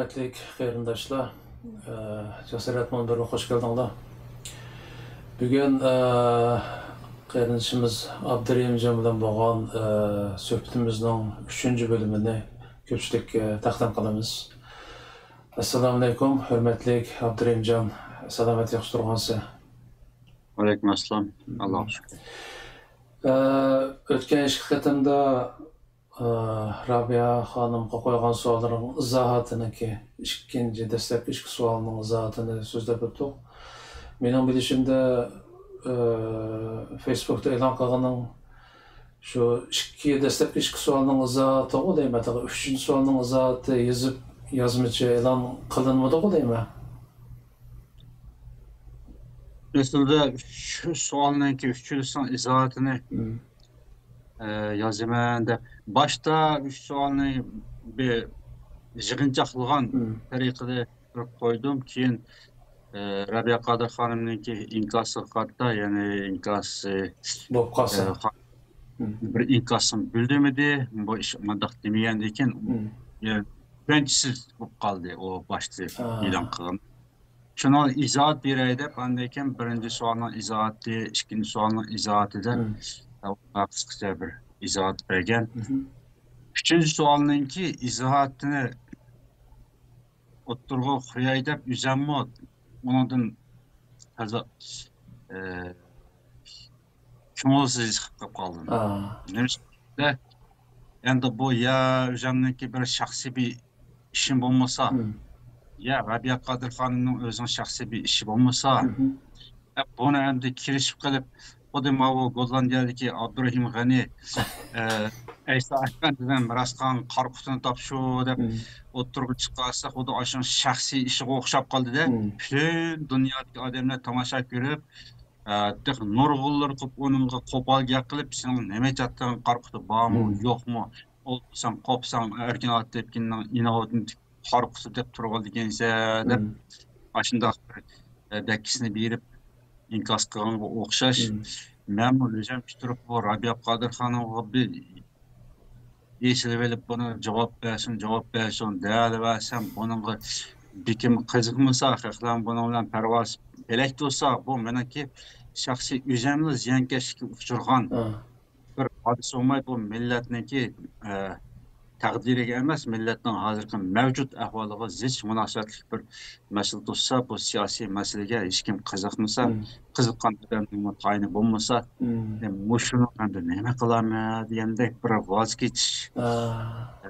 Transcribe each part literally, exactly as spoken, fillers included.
ھۆرمەتلىك قېرىنداشلار، ئە، جاسارەت مۇنبىرىگە خوش كەلدىڭلار. بۈگۈن، ئە، قېرىندىشىمىز ئابدۇرېھىمجان بىلەن بولغان، ئە، سۆھبىتىمىزنىڭ ئۈچىنچى بۆلۈمىنى كۆپچىلىككە تەقدىم قىلىمىز. ئەسسالامۇئەلەيكۇم، ھۆرمەتلىك ئابدۇرېھىمجان. سالامەت، ياخشى تۇرغانسەن؟ ۋەئەلەيكۇم ئەسسالام. ئاللاغا شۈكۈر. ئە، ئۆتكەن ئىككى قېتىمدا، ئە، رابىيە خانىمغا قويغان سوئاللىرىڭ ئىزاھاتىنىڭكى ئىككىنچى، دەسلەپكى ئىككى سوئالنىڭ ئىزاھاتىنى سۆزلەپ ئۆتتۇق. مېنىڭ بىلىشىمدە، ئە، فېيسبۇكتا ئېلان قىلغىنىڭ شۇ ئىككى، دەسلەپكى ئىككى سوئالنىڭ ئىزاھاتىغۇ دەيمەن، تېخى ئۈچىنچى سوئالنىڭ ئىزاھاتى يېزىپ، يازمىچە ئېلان قىلىنمىدىغۇ دەيمەن. ئەسلىدە شۇ سوئالنىڭكى ئۈچىنچىسىنىڭ ئىزاھاتىنى، مم. ئە، يازىمەن دەپ، باشتا ئۈچ سوئالنى بىر يىغىنچاقلىغان مم. تەرىقىدە قويدۇم. كېيىن، ئە، رەبىيە قادىر خانىمنىڭكى ئىنكاسىغا قارىتا، يەنى ئىنكاسى، بولۇپ قالسا. ئە، خا-، مم. بىر ئىنكاسنى بىلدۈرمىدى. بۇ ئىش مۇنداق دېمىگەندىكىن، مم. يەنى تۈشەنچىسىز بولۇپ قالدى ئۇ باشتا ئا. ئېلان قىلغان. شۇنىڭ ئىزاھات بېرەي دەپ، ئاندىن كېيىن بىرىنچى سوئالنىڭ ئىزاھاتى، ئىككىنچى سوئالنىڭ ئىزاھاتى دەپ، مم. قىسقىچە بىر ئىزاھات بەرگەن. مم. ئۈچىنچى سوئالنىڭكى ئىزاھاتىنى ئوتتۇرىغا قوياي دەپ، ئۆزەممۇ ئۇنىڭدىن تازا، ئە، كۆڭۈلسىز ھېس قىلىپ قالدىم. ئا. نېمىشقا؟ ئەمدى بۇ يا ئۆزەمنىڭكى بىر شەخسىي بىر ئىشىم بولمىسا، مم. يا رابىيە قادىر خانىمنىڭ ئۆزىنىڭ شەخسىي بىر ئىشى بولمىسا، مم. ئە، بۇنى ئەمدى كىرىشىپ قېلىپ، خۇددى ماۋۇ گوللاندىيەدىكى ئابدۇرېھىم غەنى، ئە، ئەيسا ئەپەندىدىن مىراس قالغان قارا قۇتىنى تاپشۇر دەپ مم. ئوتتۇرىغا چىقارسا، خۇددى ئاشۇنىڭ شەخسىي ئىشىغا ئوخشاپ قالدى-دە، مم. پۈتۈن دۇنيادىكى ئادەملەر تاماشا كۆرۈپ، ئە، تېخى نۇرغۇنلىرى قىلىپ، ئۇنىڭغا قوپال گەپ قىلىپ، سېنىڭ نېمە ئېيتاتتىڭ، قارا قۇتى بارمۇ، مم. يوقمۇ؟ ئولتۇرساڭ، قوپساڭ، ئەركىن ئاتىپكىننىڭ ئىناۋىتىنى قارا قۇتى دەپ تۇرۇۋالىدىكەنسەن دەپ، مم. ئاشۇنداق بىر، ئە، دەككىسىنى بېرىپ، ئىنكاس قىلغانغا ئوخشاش. مم. مەنمۇ ئۆزۈم تۇرۇپ، بۇ رابىيە قادىر خانىمغا بىر ئېسىلىۋېلىپ، بۇنى جاۋاب بەرسۇن، جاۋاب بەرسۇن دەۋەرسەم، بۇنىڭغا بېكىم قىزىقمىسا، خەقلەر بۇنىڭ بىلەن پەرۋاسىز پەلەك تۇرسا، بۇ مېنىڭكى شەخسىي ئۆزۈملا زىيانكەشلىككە ئۇچرىغان ئا. بىر ھادىسە بولماي، بۇ مىللەتنىڭكى، ئە، تەقدىرىگە ئەمەس، مىللەتنىڭ ھازىرقى مەۋجۇت ئەھۋالىغا زىچ مۇناسىۋەتلىك بىر مەسىلە تۇتسا، بۇ سىياسىي مەسىلىگە ھېچكىم قىزىقمىسا، مم. قىزىققان ئادەمنىڭمۇ تايىنى بولمىسا، مم. ئە، مۇشۇنىڭ ئەمدى نېمە قىلارمەن دېگەندەك بىر ۋاز كېچىش، ئا. ئە،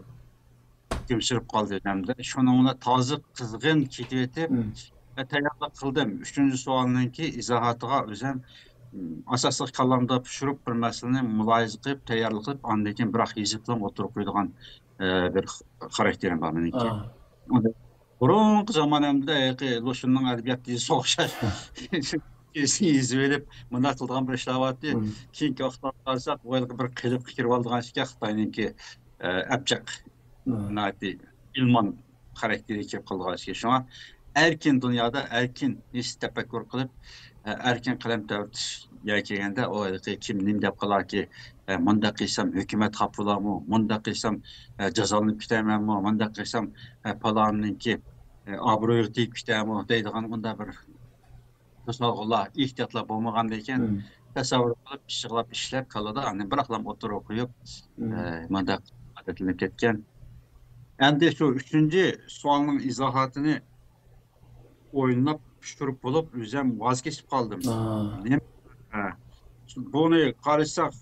ھۆكۈم سۈرۈپ قالدى ئۆزۈمدە. شۇنىڭ بىلەن تازا قىزغىن كېتىۋېتىپ، مم. ئە، تەييارلىق قىلدىم. ئۈچىنچى سوئالنىڭكى ئىزاھاتىغا ئۆزۈم، مم، ئاساسلىق كاللامدا پىشۇرۇپ، بىر مەسىلىنى مۇلاھىزە قىلىپ، تەييارلىق قىلىپ، ئاندىن كېيىن بىراق يېزىپلا ئوتتۇرىغا قويىدىغان، ئە، بىر خاراكتېرىم بار مېنىڭكى. ئا. بۇرۇنقى زامانەمدە ھېلىقى لۇشۈننىڭ ئەدەبىيات يېزىشىغا ئوخشاش يېزىۋېلىپ، مۇنداق قىلىدىغان بىر ئىشلار بارتى. مم. كېيىنكى ۋاقىتلاردا قارىساق، بۇ ھېلىقى بىر قېلىپقا كىرىۋالىدىغان ئىشكەن خىتاينىڭكى، ئە، ئەبجەق. مم. ناھايىتى ئىلمان خاراكتېرىگە كىرىپ قالىدىغان ئىشكەن. شۇڭا ئەركىن دۇنيادا ئەركىن ھېس تەپەككۇر قىلىپ، ئە، ئەركىن قەلەم تەۋرىتىش يەرگە كەلگەندە، ئۇ ھېلىقى كىم نېمە دەپ قالاركى، ئە، مۇنداق قىلسام ھۆكۈمەت خاپا بولارمۇ، مۇنداق قىلسام، ئە، جازالىنىپ كېتەرمەنمۇ، مۇنداق قىلسام، ئە، پالاننىڭكى، ئە، ئابرۇيىغا تېگىپ كېتەرمۇ دەيدىغان ئۇنداق بىر توسالغۇلار، ئېھتىياتلار بولمىغاندىكىن، مم. تەسەۋۋۇر قىلىپ، پىششىقلاپ ئىشلەپ، كاللىدا ئاندىن بىراقلا ئوتتۇرىغا قويۇپ، مم. ئە، مۇنداق ئادەتلىنىپ كەتكەن. ئەمدى شۇ ئۈچىنچى سوئالنىڭ ئىزاھاتىنى ئويلاپ، پىشۇرۇپ بولۇپ، ئۆزۈم ۋاز كېچىپ قالدىم. ئا. نېمە؟ ھە. بۇنى قارىساق،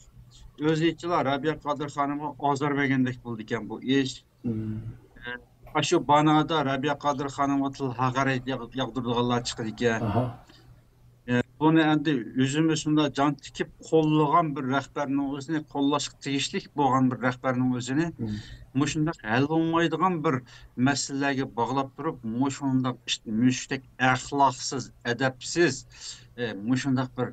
ئۆزىچىلا رابىيە قادىر خانىمغا ئازار بەرگەندەك بولىدىكەن بۇ ئىش. مم. ئە، ئاشۇ بانادا رابىيە قادىر خانىمغا تىل ھاقارەت ياغ-، ياغدۇرىدىغانلار چىقىدىكەن. ئاھا. ئە، بۇنى ئەمدى ئۆزىمىز شۇنداق جان تىكىپ قوللىغان بىر رەھبەرنىڭ ئۆزىنى، قوللاشقا تېگىشلىك بولغان بىر رەھبەرنىڭ ئۆزىنى مم. مۇشۇنداق ھەل بولمايدىغان بىر مەسىلىلەرگە باغلاپ تۇرۇپ، مۇشۇنداق ئىت مۈشۈكتەك ئەخلاقسىز، ئەدەپسىز، ئە، مۇشۇنداق بىر،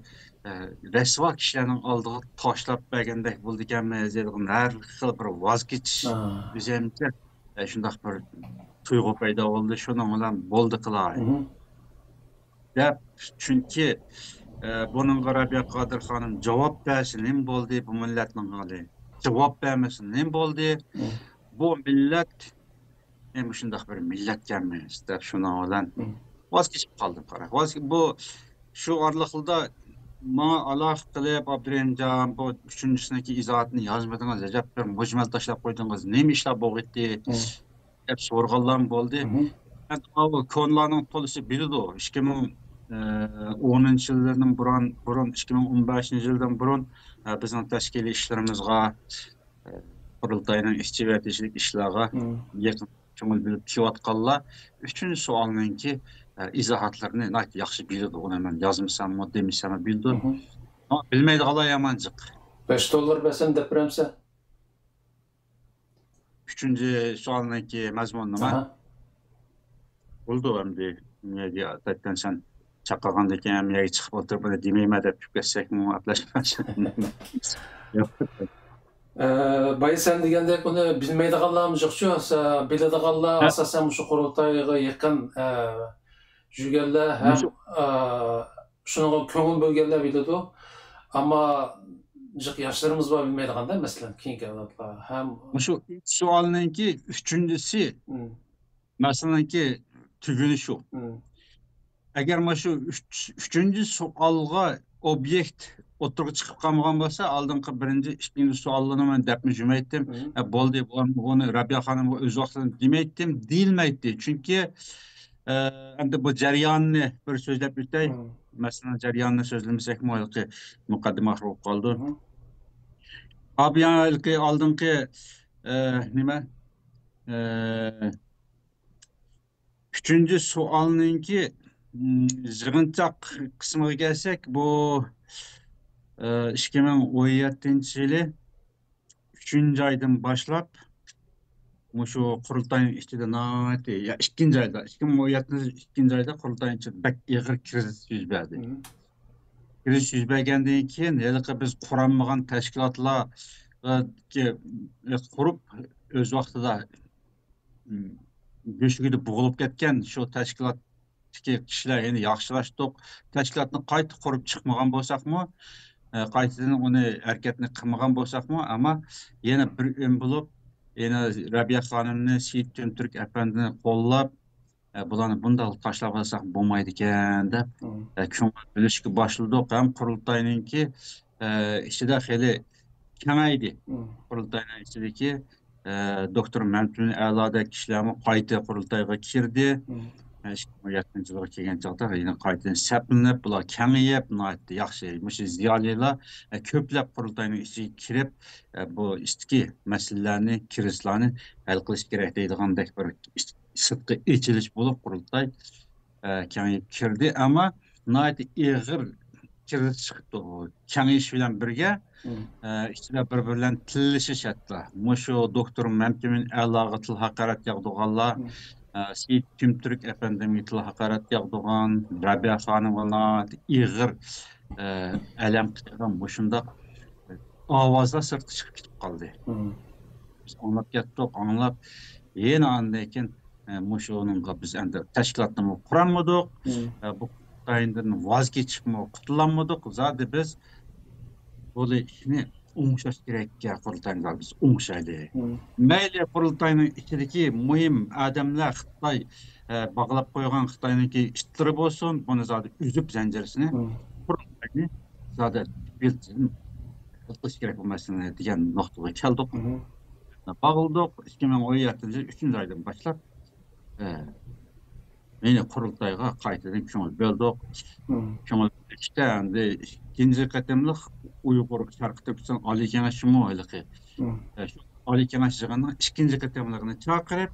ئە، رەسۋا كىشىلەرنىڭ ئالدىغا تاشلاپ بەرگەندەك بولىدىكەنمىز دەيدىغان ھەر خىل بىر ۋاز كېچىش ئا. ئۆزۈمچە، ئە، شۇنداق بىر تۇيغۇ پەيدا بولدى. شۇنىڭ بىلەن بولدى قىلاي. مم. دەپ، چۈنكى، ئە، بۇنىڭغا رابىيە قادىر خانىم جاۋاب بەرسە نېمە بولدى بۇ مىللەتنىڭ ھالى؟ جاۋاب بەرمىسە نېمە بولدى؟ مم. بۇ مىللەت ئەي، مۇشۇنداق بىر مىللەتكەنمىز دەپ، شۇنىڭ بىلەن ۋاز كېچىپ قالدىم، قارا. ۋاز، بۇ شۇ ئارىلىقتا ماڭا ئالاقە قىلىپ، ئابدۇرېھىمجان، بۇ ئۈچىنچىسىنىڭكى ئىزاھاتىنى يازمىدىڭىز، ئەجەب بىر مۇجمەل تاشلاپ قويدىڭىز، نېمە ئىشلار بولغىيتتى؟ دەپ سورىغانلارمۇ بولدى. ئەمدى ماۋۇ كونىلارنىڭ تولىسى بىلىدۇ. ئىككى مىڭ ئونىنچى يىللىرىدىن بۇرۇن، بۇرۇن، ئىككى مىڭ ئون بەشىنچى يىلدىن بۇرۇن، ئە، بىزنىڭ تەشكىلىي ئىشلىرىمىزغا، ئە، قۇرۇلتاينىڭ ئىچى ۋە تېشىلىك ئىشلارغا يېقىن كۆڭۈل بۆلۈپ كېلىۋاتقانلار ئۈچىنچى سوئالنىڭكى، ئە، ئىزاھاتلىرىنى ناھايىتى ياخشى بىلىدۇ. ئۇنى مەن يازمىساممۇ، دېمىسەممۇ بىلىدۇ. ئەمما بىلمەيدىغانلار يامان جىق. بەش دوللار بەرسەم دەپ بېرەمسەن؟ ئۈچىنچى سوئالنىڭكى مەزمۇنىنىمۇ؟ ئاھا. بولىدۇ ئەمدى. نېمىگە ئاتايتتىن سەن چاقىرغاندىن كېيىن ھەم يەرگە چىقىپ ئولتۇرۇپ، بۇنى دېمەيمەن دەپ كېتىپ كەتسەكمۇ ئەپلەشمەس. ياق. ئە، بايا سەن دېگەندەك ئۇنى بىلمەيدىغانلارمۇ جىقچۇ، سە-، بىلىدىغانلار ھە. ئاساسەن مۇشۇ قۇرۇلتايغا يېقىن، ئە، يۈرگەنلەر ھەم، مۇشۇ ئە، شۇنىڭغا كۆڭۈل بۆلگەنلەر بىلىدۇ. ئەمما جىق ياشلىرىمىز بار بىلمەيدىغاندا، مەسىلەن، كېيىنكى ئەۋلادلار ھەم مۇشۇ ئۈچ سوئالنىڭكى ئۈچىنچىسى، مم. مەسىلىنىڭكى تۈگۈنى شۇ. مم. ئەگەر مانا شۇ ئۈچ، ئۈچىنچى سوئالغا ئوبيېكت ئوتتۇرىغا چىقىپ قالمىغان بولسا، ئالدىنقى بىرىنچى، ئىككىنچى سوئاللارنى مەن دەپمۇ جۈمەيتتىم. مم. ئە، بولدى، بۇ-، بۇنى رەبىيە خانىمغا ئۆز ۋاقتىدا دېمەيتتىم، دېيىلمەيتتى. چۈنكى، ئە، ئەمدى بۇ جەرياننى بىر سۆزلەپ ئۆتەي. مم. مەسىلەن، جەرياننى سۆزلىمىسەكمۇ، ھېلىقى مۇقەددىمە ئاخىر بولۇپ قالىدۇ. مم. ئابىيان ھېلىقى ئالدىنقى، ئە، نېمە؟ ئە، ئۈچىنچى سوئالنىڭكى، م، يىغىنچاق قىسمىغا كەلسەك، بۇ، ئە، ئىككى مىڭ ئون يەتتىنچى يىلى ئۈچىنچى ئايدىن باشلاپ، مۇشۇ قۇرۇلتاينىڭ ئىچىدە ناھايىتى، يا، ئىككىنچى ئايدا، ئىككى مىڭ ئون يەتتىنچى يىلى ئىككىنچى ئايدا قۇرۇلتاينىڭ ئىچىدە بەك ئېغىر كىرىزىس يۈز بەردى. مم. كىرىزىس يۈز بەرگەندىن كېيىن، ھېلىقى بىز قۇرالمىغان تەشكىلاتلار، ئە، قۇرۇپ، ئۆز ۋاقتىدا، م، بۆشۈكىدە بوغۇلۇپ كەتكەن شۇ تەشكىلاتتىكى كىشىلەر يەنە ياخشىلاشتۇق. تەشكىلاتنى قايتا قۇرۇپ چىقمىغان بولساقمۇ، ئە، قايتىدىن ئۇنى ھەرىكەتنى قىلمىغان بولساقمۇ، ئەمما يەنە بىر ئۈن بولۇپ، يەنە رەبىيە خانىمنى، سېيىت تۈمتۈرك ئەپەندىنى قوللاپ، ئە، بۇلارنى بۇنداق تاشلاپ قويساق بولمايدىكەن دەپ، مم. ئە، كۆڭۈل بۆلۈشكە باشلىدۇق. ھەم قۇرۇلتاينىڭكى، ئە، ئىچىدە خېلى كېڭەيدى. مم. قۇرۇلتاينىڭ ئىچىدىكى، ئە، دوكتور مەمتىمىن ئەلادەك كىشىلەرمۇ قايتا قۇرۇلتايغا كىردى. مم. ئە، ئىككى مىڭ يەتتىنچى يىلغا كەلگەن چاغدا يەنە قايتىدىن سەپلىنىپ، بۇلار كېڭىيىپ، ناھايىتى ياخشى. مۇشۇ زىيالىيلار، ئە، كۆپلەپ قۇرۇلتاينىڭ ئىچىگە كىرىپ، ئە، بۇ ئىچتىكى مەسىلىلەرنى، كىرىزىسلارنى ھەل قىلىش كېرەك دەيدىغاندەك بىر سىرتقى ئېچىلىش بولۇپ، قۇرۇلتاي، ئە، كېڭىيىپ كىردى. ئەمما ناھايىتى ئېغىر كىرىزىس چىقىپتۇ. بۇ كېڭىيىش بىلەن بىرگە، مم. ئە، ئىچىدە بىر-بىرى بىلەن تىللىشىش ھەتتا. مۇشۇ دوكتور مەمتىمىن ئەلاغا تىل ھاقارەت ياغدۇرغانلار، مم. ئە، سېيىت تۈمتۈرك ئەپەندىمگە تىل ھاقارەت ياغدۇرغان، رەبىيە خانىمغا ناھايىتى ئېغىر، ئە، ئەلەم قىلغان مۇشۇنداق ئاۋازلار سىرتقا چىقىپ كېتىپ قالدى. مم. بىز ئاڭلاپ كەتتۇق، ئاڭلاپ، يەنە ئاندىن كېيىن، ئە، مۇشۇنىڭغا بىز ئەمدى تەشكىلاتنىمۇ قۇرالمىدۇق. مم. ئە، بۇ تايىندىن ۋاز كېچىپمۇ قۇتۇلالمىدۇق. زادى بىز بۇ ئىشنى ئوڭشاش كېرەككەن، قۇرۇلتاينى زادى بىز ئوڭشايلى. مم. مەيلى، قۇرۇلتاينىڭ ئىچىدىكى مۇھىم ئادەملەر خىتاي، ئە، باغلاپ قويغان خىتاينىڭكى ئىتلىرى بولسۇن، بۇنى زادى ئۈزۈپ زەنجىرىسىنى، مم. قۇرۇلتاينى زادى يىلتىزدىن ھەل قىلىش كېرەك بۇ مەسىلىنى دېگەن نۇقتىغا كەلدۇق. مم. باغلىدۇق. ئىككى مىڭ ئون يەتتىنچى يىل ئۈچىنچى ئايدىن باشلاپ، ئە، يەنە قۇرۇلتايغا قايتىدىن كۆڭۈل بۆلدۇق. مم. كۆڭۈل بۆلۈشتە ئەمدى ئىككىنچى قېتىملىق ئۇيغۇر شەرقىي تۈركىستان ئالىي كېڭىشىمۇ ھېلىقى، مم. ئە، شۇ ئالىي كېڭەش يىغىنىنىڭ ئىككىنچى قېتىملىقىنى چاقىرىپ،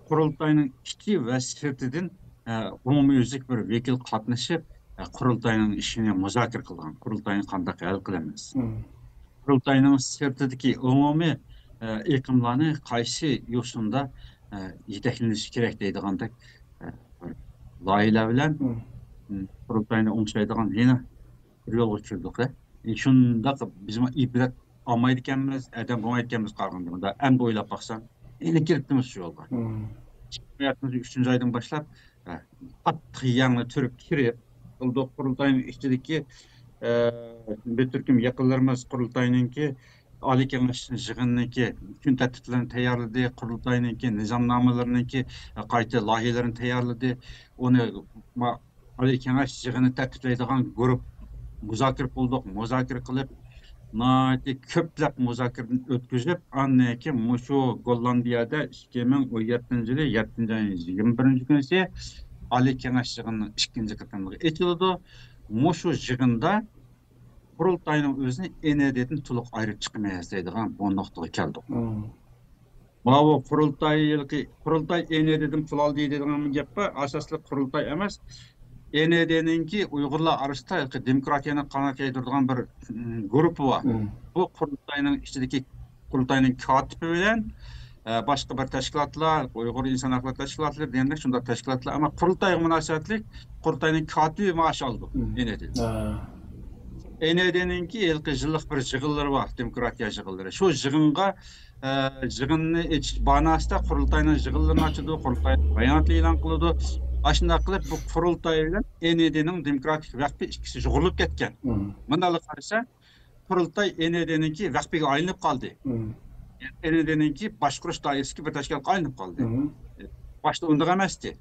قۇرۇلتاينىڭ ئىچى ۋە سىرتىدىن، ئە، ئومۇميۈزلۈك بىر ۋەكىل قاتنىشىپ، ئە، قۇرۇلتاينىڭ ئىشىنى مۇزاكىرە قىلغان، قۇرۇلتاينى قانداق ھەل قىلىمىز؟ مم. قۇرۇلتاينىڭ سىرتىدىكى ئومۇمىي، ئە، ئېقىملارنى قايسى يوسۇندا، ئە، يېتەكلىنىشى كېرەك دەيدىغاندەك، ئە، بىر لايىھەلەر بىلەن، مم. م، قۇرۇلتاينى ئوڭشايدىغان يەنە بىر يولغا كىردۇق-دە. ئە، شۇنداق بىزمۇ ئىبرەت ئالمايدىكەنمىز، ئادەم بولمايدىكەنمىز قارىغاندا. ئەمدى ئويلاپ باقسام، يەنە كىرىپتىمىز شۇ يولغا. مم. ئىككى مىڭ ئون يەتتىنچى يىل ئۈچىنچى ئايدىن باشلاپ، ئە، قاتتىق يەڭنى تۈرۈپ كىرىپ، قۇرۇلتاينىڭ ئىچىدىكى، ئە، بىر تۈركۈم يېقىنلىرىمىز قۇرۇلتاينىڭكى، ئالىي كېڭەش يىغىنىنىڭكى كۈن تەرتىپلىرىنى تەييارلىدى، قۇرۇلتاينىڭكى نىزامنامىلىرىنىڭكى قايتا لايىھىلىرىنى تەييارلىدى. ئۇنى ما-، ئالىي كېڭەش يىغىنى تەرتىپلەيدىغان گۇرۇپ مۇزاكىرە قىلدۇق. مۇزاكىرە قىلىپ، ناھايىتى كۆپلەپ مۇزاكىرىدىن ئۆتكۈزۈپ، ئاندىن كېيىن مۇشۇ گوللاندىيەدە ئىككى مىڭ ئون يەتتىنچى يىلى يەتتىنچى ئاينىڭ يىگىرمە بىرىنچى كۈنى ئالىي كېڭەش يىغىنىنىڭ ئىككىنچى قېتىملىقى ئېچىلىدۇ. مۇشۇ يىغىندا قۇرۇلتاينىڭ ئۆزىنى ئېنېدېدىن تولۇق ئايرىپ چىقىمىز دەيدىغان بۇ نۇقتىغا كەلدۇق. ماۋۇ قۇرۇلتاي يىلقى، قۇرۇلتاي ئېنېدېدىن پۇل ئالدى دەيدىغان گەپ بار. ئاساسلىق قۇرۇلتاي ئەمەس، ئېنېدېنىڭكى ئۇيغۇرلار ئارىسىدا ھېلىقى دېموكراتىيەنى قانات يايدۇرىدىغان بىر، م، گۇرۇپپا بار. بۇ قۇرۇلتاينىڭ ئىچىدىكى، قۇرۇلتاينىڭ كاتىپى بىلەن، ئە، باشقا بىر تەشكىلاتلار، ئۇيغۇر ئىنسان ھەقلىرى تەشكىلاتلىرى دېگەندەك شۇنداق تەشكىلاتلار، ئەمما قۇرۇلتايغا مۇناسىۋەتلىك قۇرۇلتاينىڭ كاتىپى مائاش ئالىدۇ، ئېنېدېدىن. ئېنېدېنىڭكى ھېلىقى يىللىق بىر يىغىنلىرى بار، دېموكراتىيە يىغىنلىرى. شۇ يىغىنغا، ئە، يىغىننى ئېچىش باناسىدا قۇرۇلتاينىڭ يىغىنلىرىنى ئاچىدۇ، قۇرۇلتاي باياناتى ئېلان قىلىدۇ. ئاشۇنداق قىلىپ، بۇ قۇرۇلتاي بىلەن ئېنېدېنىڭ دېموكراتىك ۋەقپى ئىككىسى يۇغۇرۇلۇپ كەتكەن. مۇنداقلا قارىسا، قۇرۇلتاي ئېنېدېنىڭكى ۋەقپىگە ئايلىنىپ قالدى. ئېنېدېنىڭكى باشقۇرۇش دائىرىسىدىكى بىر تەشكىلاتقا ئايلىنىپ قالدى. باشتا ئۇنداق ئەمەستى.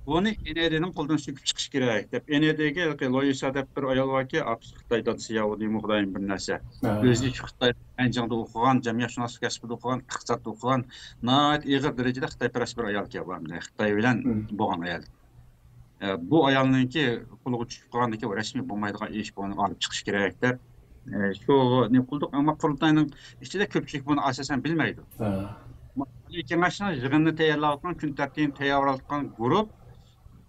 بۇنى ئېنېدېنىڭ قولىدىن سۆكۈپ چىقىش كېرەك دەپ، ئېنېدېگە ھېلىقى لويىسا دەپ بىر ئايال باركى، ئاپىسى خىتاي، دادىسى ياۋۇدىيمۇ خۇدايىم بىر نەرسە. ئۆزى شۇ خىتاي ئەنجىڭدا ئوقۇغان، جەمئىيەتشۇناسلىق كەسپىدە ئوقۇغان، ئىقتىسادتا ئوقۇغان، ناھايىتى ئېغىر دەرىجىدە خىتايپەرەس بىر ئايالكەن بۇ، خىتاي بىلەن بولغان ئايال. ئە، بۇ ئايالنىڭكى قولىغا چۈشۈپ قالغاندىكىن رەسمىي بولمايدىغان ئىش، بۇنى ئالىپ چىقىش كېرەك دەپ، ئە، شۇ نېمە قىلدۇق. ئەمما قۇرۇلتاينىڭ ئىچىدە كۆپچىلىك بۇنى ئاساسەن بىلمەيدۇ. ئالىي كېڭەشنىڭ يىغىنىنى تەييارلاۋاتقان، كۈن تەرتىپىنى تەييارلاۋاتقان گۇرۇپ،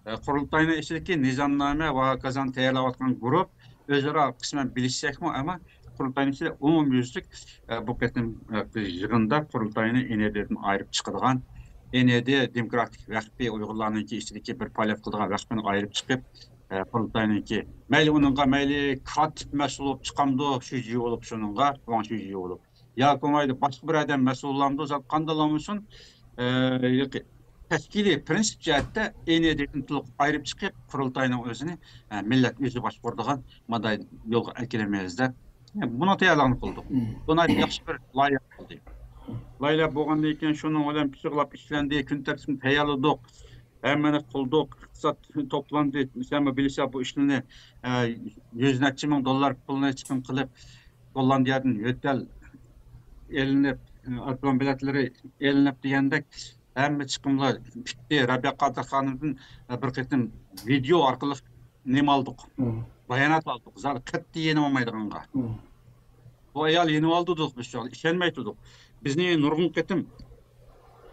ئە، قۇرۇلتاينىڭ ئىچىدىكى نىزامنامە ۋە ھاكازانى تەييارلاۋاتقان گۇرۇپ ئۆزئارا قىسمەن بىلىشسەكمۇ، ئەمما قۇرۇلتاينىڭ ئىچىدە ئومۇميۈزلۈك، ئە، بۇ قېتىم، ئە، يىغىندا قۇرۇلتاينى ئېنېدېدىن ئايرىپ چىقىدىغان، ئېنېدې دېموكراتىك ۋەقپى ئۇيغۇرلارنىڭكى ئىچىدىكى بىر پائالىيەت قىلىدىغان ۋەقپىنى ئايرىپ چىقىپ، ئە، قۇرۇلتاينىڭكى مەيلى ئۇنىڭغا، مەيلى كاتىپ مەسئۇل بولۇپ چىقامدۇ، شۇجى بولۇپ شۇنىڭغا، ۋاڭ شۇجى بولۇپ. ياكى بولمايدۇ، باشقا بىر ئادەم مەسئۇل بولامدۇ، زات قانداق بولمىسۇن، ئە، ياكى تەشكىلىي پىرىنسىپ جەھەتتە ئېنېدېدىن تولۇق ئايرىپ چىقىپ، قۇرۇلتاينىڭ ئۆزىنى، ئە، مىللەت ئۆزى باشقۇرىدىغان مانداق يولغا ئەكىلىمىز دەپ، بۇنىڭ تەييارلىقىنى قىلدۇق. بۇ ناھايىتى ياخشى بىر لايىھە بولدى. لايىھە بولغاندىن كېيىن شۇنىڭ بىلەن پىششىقلاپ ئىشلەندى، كۈن تەرتىپىنى تەييارلىدۇق. ھەممىنى قىلدۇق، ئىقتىساد توپلاندى. سەنمۇ بىلىسەن، بۇ ئىشلارنى، ئە، يۈز نەچچە مىڭ دوللار پۇلنى چىقىم قىلىپ، گوللاندىيەدىن يۆتەل ئېلىنىپ، ئايروپىلان بېلەتلىرى ئېلىنىپ دېگەندەك، ھەممە چىقىملار پۈتتى. رەبىيە قادىر خانىمدىن بىر قېتىم ۋىدېئو ئارقىلىق نېمە ئالدۇق؟ بايانات ئالدۇق. زادى قەتئىي يېنىۋالمايدىغانغا. بۇ ئايال يېنىۋالدى دېدۇق بىز شۇ، ئىشەنمەي تۇردۇق. بىزنى نۇرغۇن قېتىم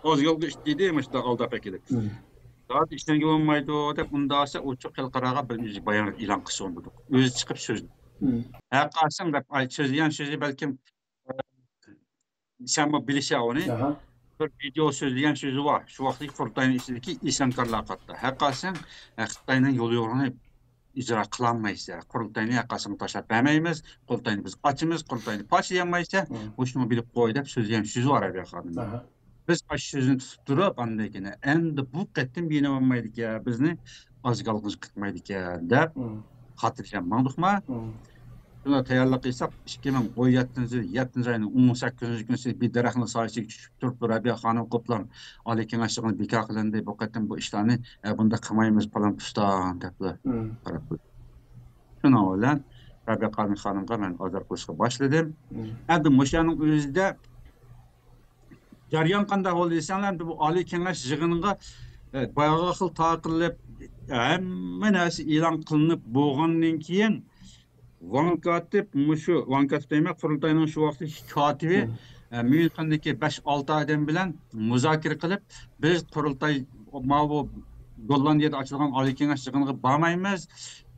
ئازگالغا ئىش دېدى، مۇشۇنداق ئالداپ ئەكېلىپ. زادى ئىشەنگىلى بولمايدۇ دەپ، ئۇنداق دېسە ئوچۇق خەلقئاراغا بىر ئۆزى بايانات ئېلان قىلسۇن دېدۇق. ئۆزى چىقىپ سۆزلىدى. ھەققاسىڭ دەپ، ئاي، سۆزلىگەن سۆزى بەلكىم، سەنمۇ بىلىسەن ئۇنى. بىر ۋىدېئو سۆزلىگەن سۆزى بار. شۇ ۋاقىتتىكى قۇرۇلتاينىڭ ئىچىدىكى ئىسيانكارلار ھەققىدە. ھەققاسىڭ، ئە، خىتاينىڭ يول يورۇقىنى ئىجرا قىلالمايسىلەر. قۇرۇلتاينى ھەققاسىڭ تاشلاپ بەرمەيمىز. قۇرۇلتاينى بىز ئاچىمىز. قۇرۇلتاينى پارچىلىيالمايسىلەر. مۇشۇنى بىلىپ قوي دەپ سۆزلىگەن سۆزى بار رەبىيە خانىم. بىز ئاشۇ سۆزنى تۇتۇپ تۇرۇپ، ئاندىن كېيىن، ئەمدى بۇ قېتىم يېنىۋالمايدىكەن، بىزنى ئازگالغىچە قىلمايدىكەن دەپ خاتىرجەم ماڭدۇقما؟ شۇنداق تەييارلىق قىلساق، ئىككى مىڭ ئون يەتتىنچى يىل يەتتىنچى ئاينىڭ ئون سەككىزىنچى كۈنى بىر دەرەخنىڭ سايىسىغا چۈشۈپ تۇرۇپلا، رەبىيە خانىم قوپلام ئالىي كېڭەش يىغىنى بىكار قىلىندى، بۇ قېتىم بۇ ئىشلارنى، ئە، بۇنداق قىلمايمىز، پالان پۇستان دەپلا قاراپ قويدى. شۇنىڭ بىلەن رەبىيە خانىم، خانىمغا مەن ئازار قىلىشقا باشلىدىم. ئەمدى مۇشۇنىڭ ئۆزىدە جەريان قانداق بولدى دېسەڭلار، ئەمدى بۇ ئالىي كېڭەش يىغىنىغا، ئە، باياغى خىل تارقىلىپ، ھەممە نەرسە ئېلان قىلىنىپ بولغاندىن كېيىن، ۋاڭ كاتىپ، مۇشۇ ۋاڭ كاتىپ دەيمەن، قۇرۇلتاينىڭ شۇ ۋاقىتتىكى كاتىپى، ئە، ميۇنخېندىكى بەش-ئالتە ئادەم بىلەن مۇزاكىرە قىلىپ، بىز قۇرۇلتاي، ماۋۇ گوللاندىيەدە ئاچىلغان ئالىي كېڭەش يىغىنىغا بارمايمىز.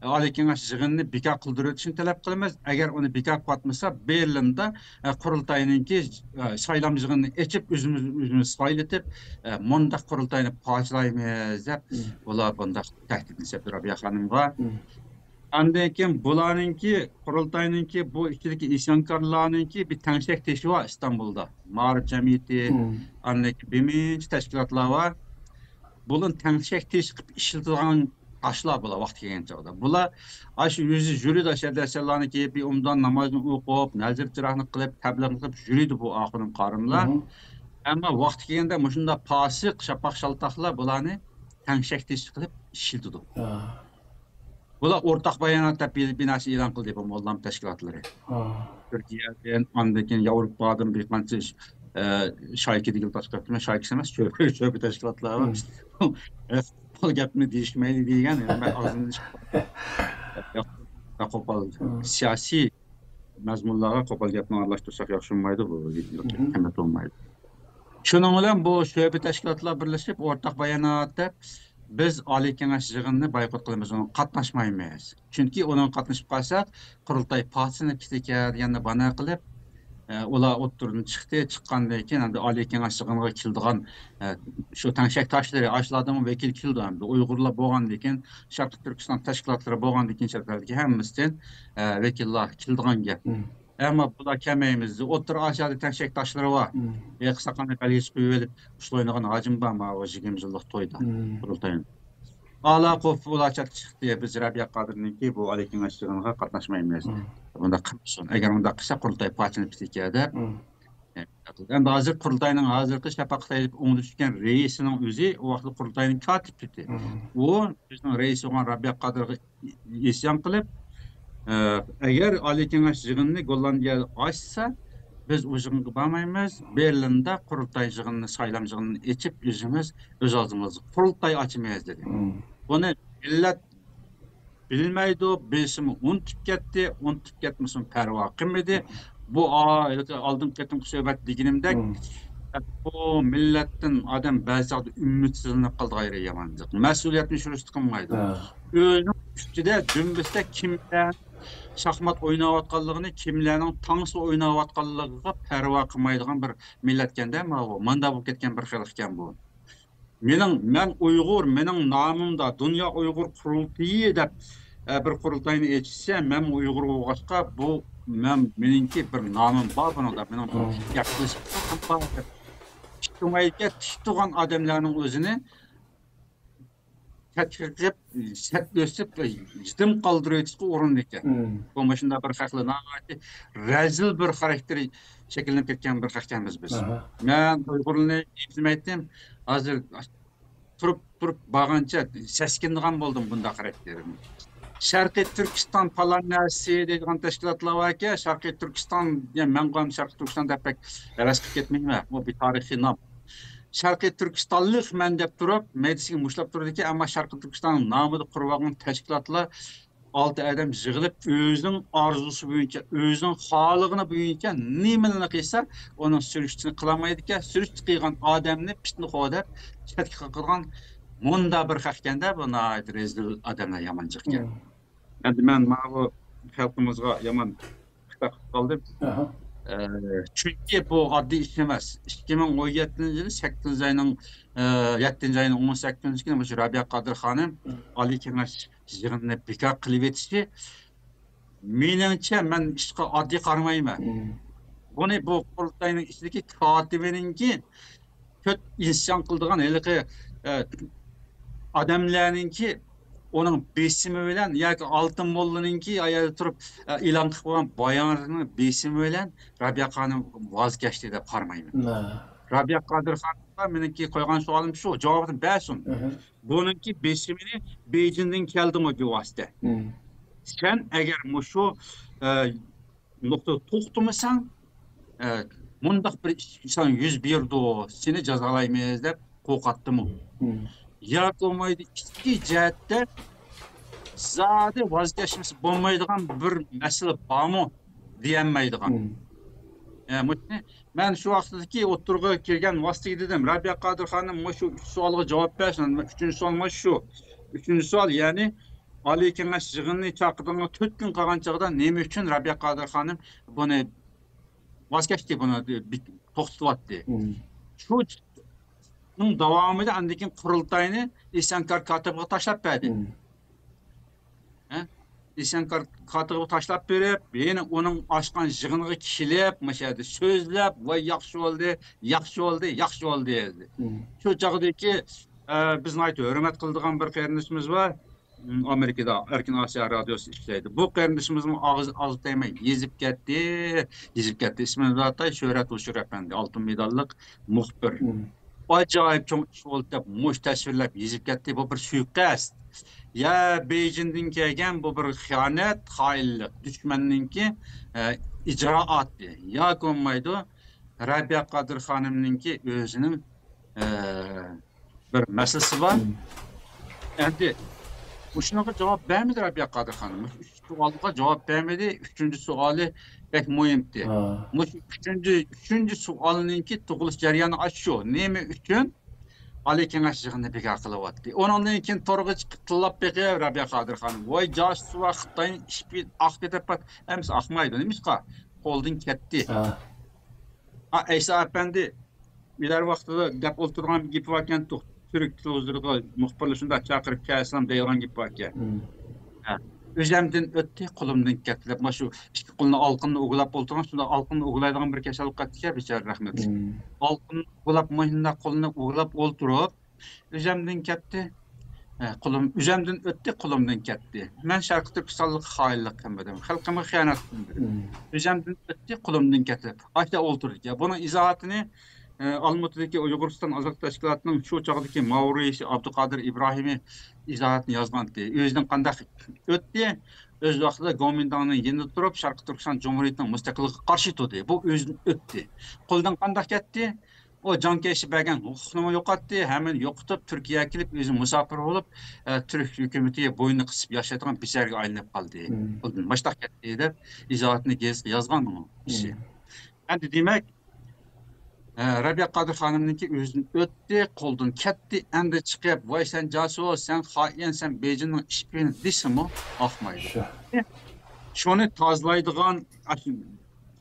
ئالىي كېڭەش يىغىنىنى بىكار قىلدۇرۇۋېتىشنى تەلەپ قىلىمىز. ئەگەر ئۇنى بىكار قىلىۋاتمىسا، بېرلىندا، ئە، قۇرۇلتاينىڭكى، ئە، سايلام يىغىنىنى ئېچىپ، ئۆزىمىز، ئۆزىمىز سايلىتىپ، ئە، مۇنداق قۇرۇلتاينى پارچىلايمىز دەپ، ئۇلار بۇنداق تەھدىتنى سەپتى رابىيە خانىمغا. ئاندىن كېيىن بۇلارنىڭكى، قۇرۇلتاينىڭكى، بۇ ئىچىدىكى ئىسيانكارلارنىڭكى بىر تەڭشەك تېشى بار ئىستانبۇلدا. مائارىپ جەمئىيىتى، ئاندىن كېيىن بىر مۇنچە تەشكىلاتلار بار. بۇلارنى تەڭشەك تېشى قىلىپ ئىشلىتىدىغان تاشلار بۇلار ۋاقتى كەلگەن چاغدا. بۇلار ئاشۇ يۈزى يۈرىدۇ، ئەشەدە ئەسەرلارنى كىيىپ، ئومدان نامازنى ئوقۇپ، نەزىر چىراغنى قىلىپ، تەبلىغنى قىلىپ يۈرىدۇ بۇ ئاخۇنۇم قارىملار. ئەمما ۋاقتى كەلگەندە مۇشۇنداق پاسىق، شاپاق شالتاقلار بۇلارنى تەڭشەك تېشى قىلىپ ئىشلىتىدۇ. بۇلار ئورتاق بايانات دەپ بىر، بىر نەرسە ئېلان قىلدى بۇ موللام تەشكىلاتلىرى. تۈركىيەدىن، ئاندىن كېيىن ياۋروپادىن بىر قانچە ئىش-، ئە، شايكا دېگىلى تاشقا قېتىم، شايكا ئەمەس، شۆبە، شۆبە تەشكىلاتلار بار. ئە، قوپال گەپنى دېيىشمەيلى دېگەن، يەنە مەن ئاغزىمدىن چىقىپ، قوپال سىياسىي مەزمۇنلارغا قوپال گەپنى ئارىلاشتۇرساق ياخشى بولمايدۇ، بۇ قىممەت بولمايدۇ. شۇنىڭ بىلەن بۇ شۆبە تەشكىلاتلار بىرلىشىپ ئورتاق بايانات دەپ، بىز ئالىي كېڭەش يىغىنىنى بايقۇت قىلىمىز، ئۇنىڭغا قاتناشمايمىز. چۈنكى ئۇنىڭغا قاتنىشىپ قالساق، قۇرۇلتاي پارچىلىنىپ كېتىدىكەن دېگەننى بانا قىلىپ، ئە، ئۇلار ئوتتۇرىدىن چىقتى. چىققاندىن كېيىن ئەمدى ئالىي كېڭەش يىغىنىغا كېلىدىغان، ئە، شۇ تەڭشەك تاشلىرى، ئاشۇلاردىنمۇ ۋەكىل كېلىدۇ. ئەمدى ئۇيغۇرلار بولغاندىن كېيىن، شەرقىي تۈركىستان تەشكىلاتلىرى بولغاندىن كېيىن، چەت ئەلدىكى ھەممىسىدىن، ئە، ۋەكىللەر كېلىدىغان گەپ. ئەمما بۇلار كەلمەيمىز. ئوتتۇرا ئاسىيادا تەڭشەك تاشلىرى بار. ھېلىقى ساقالنى بەلگىسى قويۇۋېلىپ، ئۇسسۇل ئوينىغان ھاجىم بارمۇ، ئۇ يىگىرمە يىللىق تويدا، قۇرۇلتاينىڭ. ئالا قوپۇپ ئۇلار چەتكە چىقتى. بىز رەبىيە قادىرنىڭكى بۇ ئالىي كېڭەش يىغىنىغا قاتناشمايمىز. بۇنداق قىلمىسۇن. ئەگەر ئۇنداق قىلسا، قۇرۇلتاي پارچىلىنىپ كېتىدىكەن دەپ. ئەمدى ھازىر قۇرۇلتاينىڭ ھازىرقى شەپەقەت ئېلىپ ئوڭدا چۈشكەن رەئىسىنىڭ ئۆزى ئۇ ۋاقىتتا قۇرۇلتاينىڭ كاتىپى. ئۇ بىزنىڭ رەئىس بولغان رەبىيە قادىرغا ئىسيان قىلىپ، ئە، ئەگەر ئالىي كېڭەش يىغىنىنى گوللاندىيە ئاچسا، بىز ئۇ يىغىنغا بارمايمىز، بېرلىندا قۇرۇلتاي يىغىنىنى، سايلام يىغىنىنى ئېچىپ، ئۆزىمىز ئۆز ئالدىمىزغا قۇرۇلتاي ئاچىمىز دېدى. بۇنى مىللەت بىلمەيدۇ، بىلسىمۇ ئۇنتۇپ كەتتى، ئۇنتۇپ كەتمىسۇن، پەرۋا قىلمىدى. بۇ، ئا، ھېلىقى ئالدىنقى قېتىمقى سۆھبەت دېگىنىمدەك، بۇ مىللەتتىن ئادەم بەزى چاغدا ئۈمىدسىزلىنىپ قالىدىغان يامان جىق. مەسئۇلىيەتنى شۇرۇشتا قىلمايدۇ. ئۆزىنىڭ ئۈستىدە، دۈمبىسىدە كىملەر شاھمات ئويناۋاتقانلىقىنى، كىملەرنىڭ تانسا ئويناۋاتقانلىقىغا پەرۋا قىلمايدىغان بىر مىللەتكەندە ماۋۇ. ماندا بولۇپ كەتكەن بىر خەلقكەن بۇ. مېنىڭ، مەن ئۇيغۇر، مېنىڭ نامىمدا دۇنيا ئۇيغۇر قۇرۇلتىيى دەپ، ئە، بىر قۇرۇلتاينى ئېچىشسە، مەن ئۇيغۇر بولغاچقا، بۇ مەن، مېنىڭكى بىر نامىم بار بۇنىڭدا، مېنىڭ بىر گەپ قىلىش ھەققىم بار دەپ ئىجتىمائىيەتكە تىك تۇرغان ئادەملەرنىڭ ئۆزىنى چەتكە قىلىپ، سەت ئۆسۈپ، يېتىم قالدۇرۇۋېتىشقا ئۇرۇنىدىكەن. بۇ مۇشۇنداق بىر خەقلەر ناھايىتى رەزىل بىر خاراكتېر شەكىللىنىپ كەتكەن بىر خەقكەن بىز. مەن ئۇيغۇرنى ئېيىبلىمەيتتىم. ھازىر تۇرۇپ، تۇرۇپ بارغانچە سەسكىنىدىغان بولدۇم بۇنداق خاراكتېرىم. شەرقىي تۈركىستان پالان نەرسىسى دەيدىغان تەشكىلاتلار باركەن، شەرقىي تۈركىستان، يا مەن قويام شەرقىي تۈركىستان دەپ بەك ھەۋەس قىلىپ كەتمەيمەن. ئۇ بىر تارىخىي نام. شەرقىي تۈركىستانلىق مەن دەپ تۇرۇپ، مەيدىسىگە مۇشتلاپ تۇرىدىكەن، ئەمما شەرقىي تۈركىستاننىڭ نامىدا قۇرۇۋالغان تەشكىلاتلار ئالتە ئادەم يىغىلىپ، ئۆزىنىڭ ئارزۇسى بويىچە، ئۆزىنىڭ خالىغىنى بويىچە نېمىنى قىلسا، ئۇنىڭ سۈرۈشتىسىنى قىلالمايدىكەن. سۈرۈشتە قىلغان ئادەمنى پىتنىخور دەپ چەتكە قاقىدىغان مۇنداق بىر خەقكەندە، بۇ ناھايىتى رەزىل ئادەملەر يامان جىقكەن. ئەمدى مەن ماۋۇ خەلقىمىزغا يامان خىتاب قىلىپ قالدىم. ئە، چۈنكى بۇ ئاددىي ئىش ئەمەس. ئىككى مىڭ ئون يەتتىنچى يىلى سەككىزىنچى ئاينىڭ، ئە، يەتتىنچى ئاينىڭ ئون سەككىزىنچى كۈنى مۇشۇ رەبىيە قادىر خانىم ئالىي كېڭەش يىغىنىنى بىكار قىلىۋېتىشى، مېنىڭچە، مەن ئىشقا ئاددىي قارىمايمەن. بۇنى بۇ قۇرۇلتاينىڭ ئىچىدىكى كاتىپىنىڭكى، تۆت ئىسيان قىلىدىغان ھېلىقى، ئە، ئادەملەرنىڭكى ئۇنىڭ بېسىمى بىلەن ياكى ئالتۇن موللىنىڭكى ئايەردە تۇرۇپ، ئە، ئېلان قىلىپ قويغان باياناتىنىڭ بېسىمى بىلەن رابىيە خانىم ۋاز كەچتى دەپ قارىمايمەن. رابىيە قادىر خانىمغا مېنىڭكى قويغان سوئالىم شۇ، جاۋابىنى بەرسۇن. بۇنىڭكى بېسىمىنى بېيجىڭدىن كەلدىمۇ بىۋاسىتە. سەن ئەگەر مۇشۇ، ئە، نۇقتىدا توختىمىساڭ، ئە، مۇنداق بىر ئىش ساڭا يۈز بېرىدۇ، سېنى جازالايمىز دەپ قورقاتتىمۇ؟ ياكى بولمايدۇ، ئىچكى جەھەتتە زادى ۋاز كەچمىسە بولمايدىغان بىر مەسىلە بارمۇ دېيەلمەيدىغان. ئە، مۇشۇنى مەن شۇ ۋاقىتتىكى ئوتتۇرىغا كىرگەن ۋاسىتىگە دېدىم، رابىيە قادىر خانىم، مۇشۇ ئۈچ سوئالغا جاۋاب بەرسۇن. ئۈچىنچى سوئال مۇشۇ. ئۈچىنچى سوئال، يەنى ئالىي كېڭەش يىغىنىنى چاقىرىدىغان تۆت كۈن قالغان چاغدا نېمە ئۈچۈن رابىيە قادىر خانىم بۇنى ۋاز كەچتى، بۇنى بىك-، توختىتىۋەتتى؟ شۇنىڭ داۋامىدا ئاندىن كېيىن قۇرۇلتاينى ئىسيانكار كاتىپىغا تاشلاپ بەردى. ھە؟ ئىسيانكار كاتىپىغا تاشلاپ بېرىپ، يەنە ئۇنىڭ ئاچقان يىغىنىغا كېلىپ، مۇشۇ يەردە سۆزلەپ، ۋاي ياخشى بولدى، ياخشى بولدى، ياخشى بولدى دېدى. شۇ چاغدىكى، ئە، بىز ناھايىتى ھۆرمەت قىلىدىغان بىر قېرىندىشىمىز بار. ئامېرىكىدا ئەركىن ئاسىيا رادىيوسى ئىشلەيدۇ. بۇ قېرىندىشىمىزمۇ ئاغزى ئاز تەگمەي يېزىپ كەتتى. يېزىپ كەتتى. ئىسمىنى ئاتاي، شۆھرەت ھوشۇر ئەپەندى، ئالتۇن مېداللىق مۇخبىر. ئاجايىپ چوڭ ئىش بولدى دەپ مۇشۇ تەسۋىرلەپ يېزىپ كەتتى. بۇ بىر سۇيىقەست. يا بېيجىڭدىن كەلگەن بۇ بىر خىيانەت، خائىنلىق، دۈشمەننىڭكى، ئە، ئىجرائاتى. ياكى بولمايدۇ، رەبىيە قادىر خانىمنىڭكى ئۆزىنىڭ، ئە، بىر مەسىلىسى بار. ئەمدى مۇشۇنىڭغا جاۋاب بەرمىدى رەبىيە قادىر خانىم. مۇشۇ ئۈچ سوئالغا جاۋاب بەرمىدى. ئۈچىنچى سوئالى بەك مۇھىمتى. مۇشۇ ئۈچىنچى، ئۈچىنچى سوئالنىڭكى تۇغۇلۇش جەريانى ئاشۇ. نېمە ئۈچۈن ئالىي كېڭەش يىغىنىنى بىكار قىلىۋاتتى؟ ئۇنىڭدىن كېيىن تورغا چىقىپ تىللاپ بېقىپ رەبىيە قادىر خانىم، ۋاي جاسۇس ۋە خىتاينىڭ ئىشى ئاقىدەپ، ئەمىسە ئاقمايدۇ. نېمىشقا؟ قولدىن كەتتى. ھە، ئەيسا ئەپەندى، ئۆلەر ۋاقتىدا دەپ ئولتۇرغان بىر گېپى باركەن، تۈرك تېلېۋىزورىغا مۇخبىرلار شۇنداق چاقىرىپ كەلسەم دەيدىغان گېپى باركەن. ھە، ئۆزەمدىن ئۆتتى، قولۇمدىن كەتتى دەپ، مانا شۇ ئىككى قولىنى ئالقىنىدا ئۇۋىلاپ ئولتۇرغان، شۇنداق ئالقىنىدا ئۇۋىلايدىغان بىر كېسەل بولۇپ قاپتىكەن، بىچارە رەھمەتلىك. ئالقىنىدا ئۇۋىلاپ، مۇشۇنداق قولىنى ئۇۋىلاپ ئولتۇرۇپ، ئۆزەمدىن كەتتى. ھە، قولۇم، ئۆزەمدىن ئۆتتى، قولۇمدىن كەتتى. مەن شەرقىي تۈركىستانلىققا خائىنلىق قىلمىدىم. خەلقىمگە خىيانەت قىلمىدىم. ئۆزەمدىن ئۆتتى، قولۇمدىن كەتتى. ئاشتا ئولتۇردى. بۇنىڭ ئىزاھاتىنى، ئە، ئالمۇتىدىكى ئۇيغۇرىستان ئازادلىق تەشكىلاتىنىڭ شۇ چاغدىكى ماۋۇ رەئىسى ئابدۇقادىر ئىبراھىمى ئىزاھاتنى يازغانتى. ئۆزىدىن قانداق ئۆتتى؟ ئۆز ۋاقتىدا گومىنداڭنىڭ يېنىدا تۇرۇپ، شەرقىي تۈركىستان جۇمھۇرىيىتىنىڭ مۇستەقىللىقىغا قارشى تۇردى. بۇ ئۆزىدىن ئۆتتى. قولىدىن قانداق كەتتى؟ ئۇ جاڭ كەيشى بەرگەن ھوقۇقنىمۇ يوقاتتى، ھەممىنى يوقىتىپ، تۈركىيەگە كېلىپ، ئۆزى مۇساپىر بولۇپ، ئە، تۈرك ھۆكۈمىتىگە بوينىنى قىسىپ ياشايدىغان بىچارىگە ئايلىنىپ قالدى. ئۇ ماشتاق كەتتى دەپ ئىزاھاتنى گېزىتكە يازغان ئۇ كىشى. ئەمدى دېمەك، ئە، رەبىيە قادىر خانىمنىڭكى ئۆزىدىن ئۆتتى، قولدىن كەتتى، ئەمدى چىقىپ، ۋاي سەن جاسۇس، سەن خائىن، سەن بېيجىڭنىڭ ئىشپىيونى دېسىمۇ ئاقمايدۇ. شۇنى تازىلايدىغان،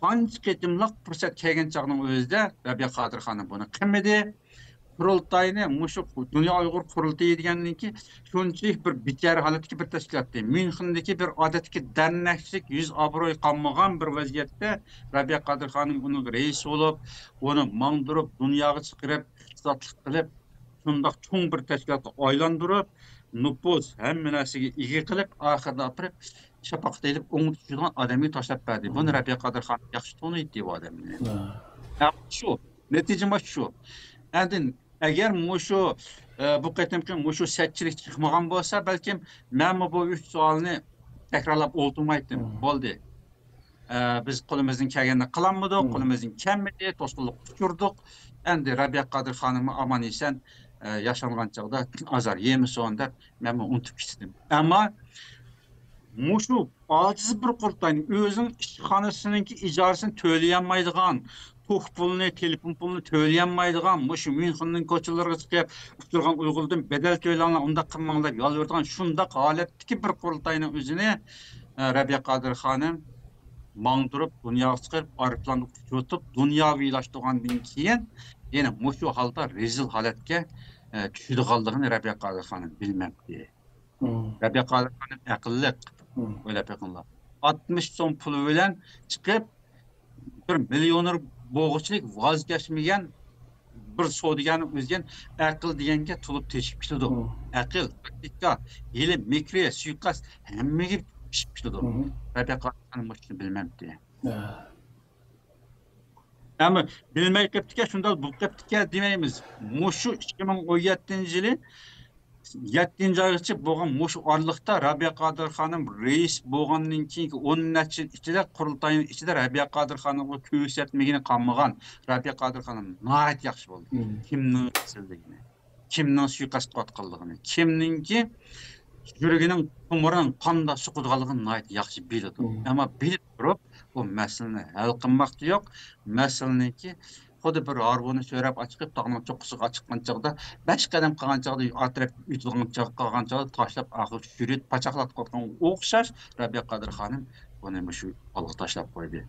قانچە قېتىملىق پۇرسەت كەلگەن چاغنىڭ ئۆزىدە رەبىيە قادىر خانىم بۇنى قىلمىدى. قۇرۇلتاينى مۇشۇ دۇنيا ئۇيغۇر قۇرۇلتىيى دېگەننىڭكى شۇنچىلىك بىر بىچارە ھالەتتىكى بىر تەشكىلاتتى. ميۇنخېندىكى بىر ئادەتتىكى دەرنەكلىك، يۈز ئابرۇي قالمىغان بىر ۋەزىيەتتە رەبىيە قادىر خانىم ئۇنىڭ رەئىسى بولۇپ، ئۇنى ماڭدۇرۇپ، دۇنياغا چىقىرىپ، ئىقتىسادلىق قىلىپ، شۇنداق چوڭ بىر تەشكىلاتقا ئايلاندۇرۇپ، نوپۇز، ھەممە نەرسىگە ئىگە قىلىپ، ئاخىرىدا ئاپىرىپ، شاپاققا تېيىلىپ، ئوڭدا چۈشىدىغان ئادەمگە تاشلاپ بەردى. بۇنى رەبىيە قادىر خانىم ياخشى تونۇيتتى بۇ ئادەمنى. ھە، شۇ. نەتىجە مانا شۇ. ئەمدى ئەگەر مۇشۇ، ئە، بۇ قېتىمقى مۇشۇ سەتچىلىك چىقمىغان بولسا، بەلكىم مەنمۇ بۇ ئۈچ سوئالنى تەكرارلاپ ئولتۇرمايتتىم. بولدى. ئە، بىز قولىمىزدىن كەلگەننى قىلالمىدۇق، قولىمىزدىن كەلمىدى، توسقۇنلۇققا ئۇچرىدۇق. ئەمدى رەبىيە قادىر خانىممۇ ئامان-ئېسەن، ئە، ياشانغان چاغدا ئازار يېمىسۇن دەپ، مەنمۇ ئۇنتۇپ كېتىپ كېتىم. ئەمما مۇشۇ ئاجىز بىر قۇرۇلتاينى ئۆزىنىڭ ئىشخانىسىنىڭكى ئىجارىسىنى تۆلىيەلمەيدىغان، توك پۇلىنى، تېلېفون پۇلىنى تۆلىيەلمەيدىغان، مۇشۇ ميۇنخېننىڭ كوچىلىرىغا چىقىپ، ئۇچرىغان ئۇيغۇردىن بەدەل تۆلەڭلار، ئۇنداق قىلماڭلار دەپ يالۋۇرىدىغان شۇنداق ھالەتتىكى بىر قۇرۇلتاينىڭ ئۆزىنى، ئە، رەبىيە قادىر خانىم ماڭدۇرۇپ، دۇنياغا چىقىرىپ، ئايروپىلاندا ئۇچۇرتۇپ، دۇنياۋىلاشتۇرغاندىن كېيىن، يەنە مۇشۇ ھالدا رەزىل ھالەتكە، ئە، چۈشىدىغانلىقىنى رەبىيە قادىر خانىم بىلمەمتى. رەبىيە قادىر خانىم ئەقىللىق. ئويلاپ بېقىڭلار. ئاتمىش سوم پۇل بىلەن چىقىپ، بىر مىليونېر بولغۇچىلىك ۋاز كەچمىگەن بىر سودىگەرنىڭ ئۆزى ئەقىل دېگەنگە تولۇپ تېشىپ كېتىدۇ. ئەقىل، تاكتىكا، ھىيلە، مىكرى، سۇيىقەست ھەممىگە پىشىپ كېتىدۇ. رەبىيە قادىر خانىم مۇشۇنى بىلمەمتى. ئەمما بىلمەي قېپتىكەن، شۇنداق بولۇپ قېپتىكەن دېمەيمىز. مۇشۇ ئىككى مىڭ ئون يەتتىنچى يىلى يەتتىنچى ئايغىچە بولغان مۇشۇ ئارىلىقتا رەبىيە قادىر خانىم رەئىس بولغاندىن كېيىنكى ئون نەچچە يىل ئىچىدە، قۇرۇلتاينىڭ ئىچىدە رەبىيە قادىر خانىمغا كۆرسەتمىگىنى قالمىغان. رەبىيە قادىر خانىم ناھايىتى ياخشى بولدى. كىمنىڭ رەزىللىكىنى، كىمنىڭ سۇيىقەست قىلىۋاتقانلىقىنى، كىمنىڭكى يۈرىكىنىڭ تومۇرىنىڭ قانداق سوقىدىغانلىقىنى ناھايىتى ياخشى بىلىدۇ. ئەمما بىلىپ تۇرۇپ، ئۇ مەسىلىنى ھەل قىلماقتا يوق. مەسىلىنىڭكى خۇددى بىر ھارۋىنى سۆرەپ ئاچىقىپ، تاغنىڭ چوققىسىغا ئاچىققان چاغدا، بەش قەدەم قالغان چاغدا، ئارقا تەرەپ ئۆتىدىغان چاغ، قالغان چاغدا تاشلاپ، ئاخىرى چۈشۈرۈپ، پاچاقلاپ قويغان ئوخشاش، رەبىيە قادىر خانىم بۇنى مۇشۇ ھالغا تاشلاپ قويدى.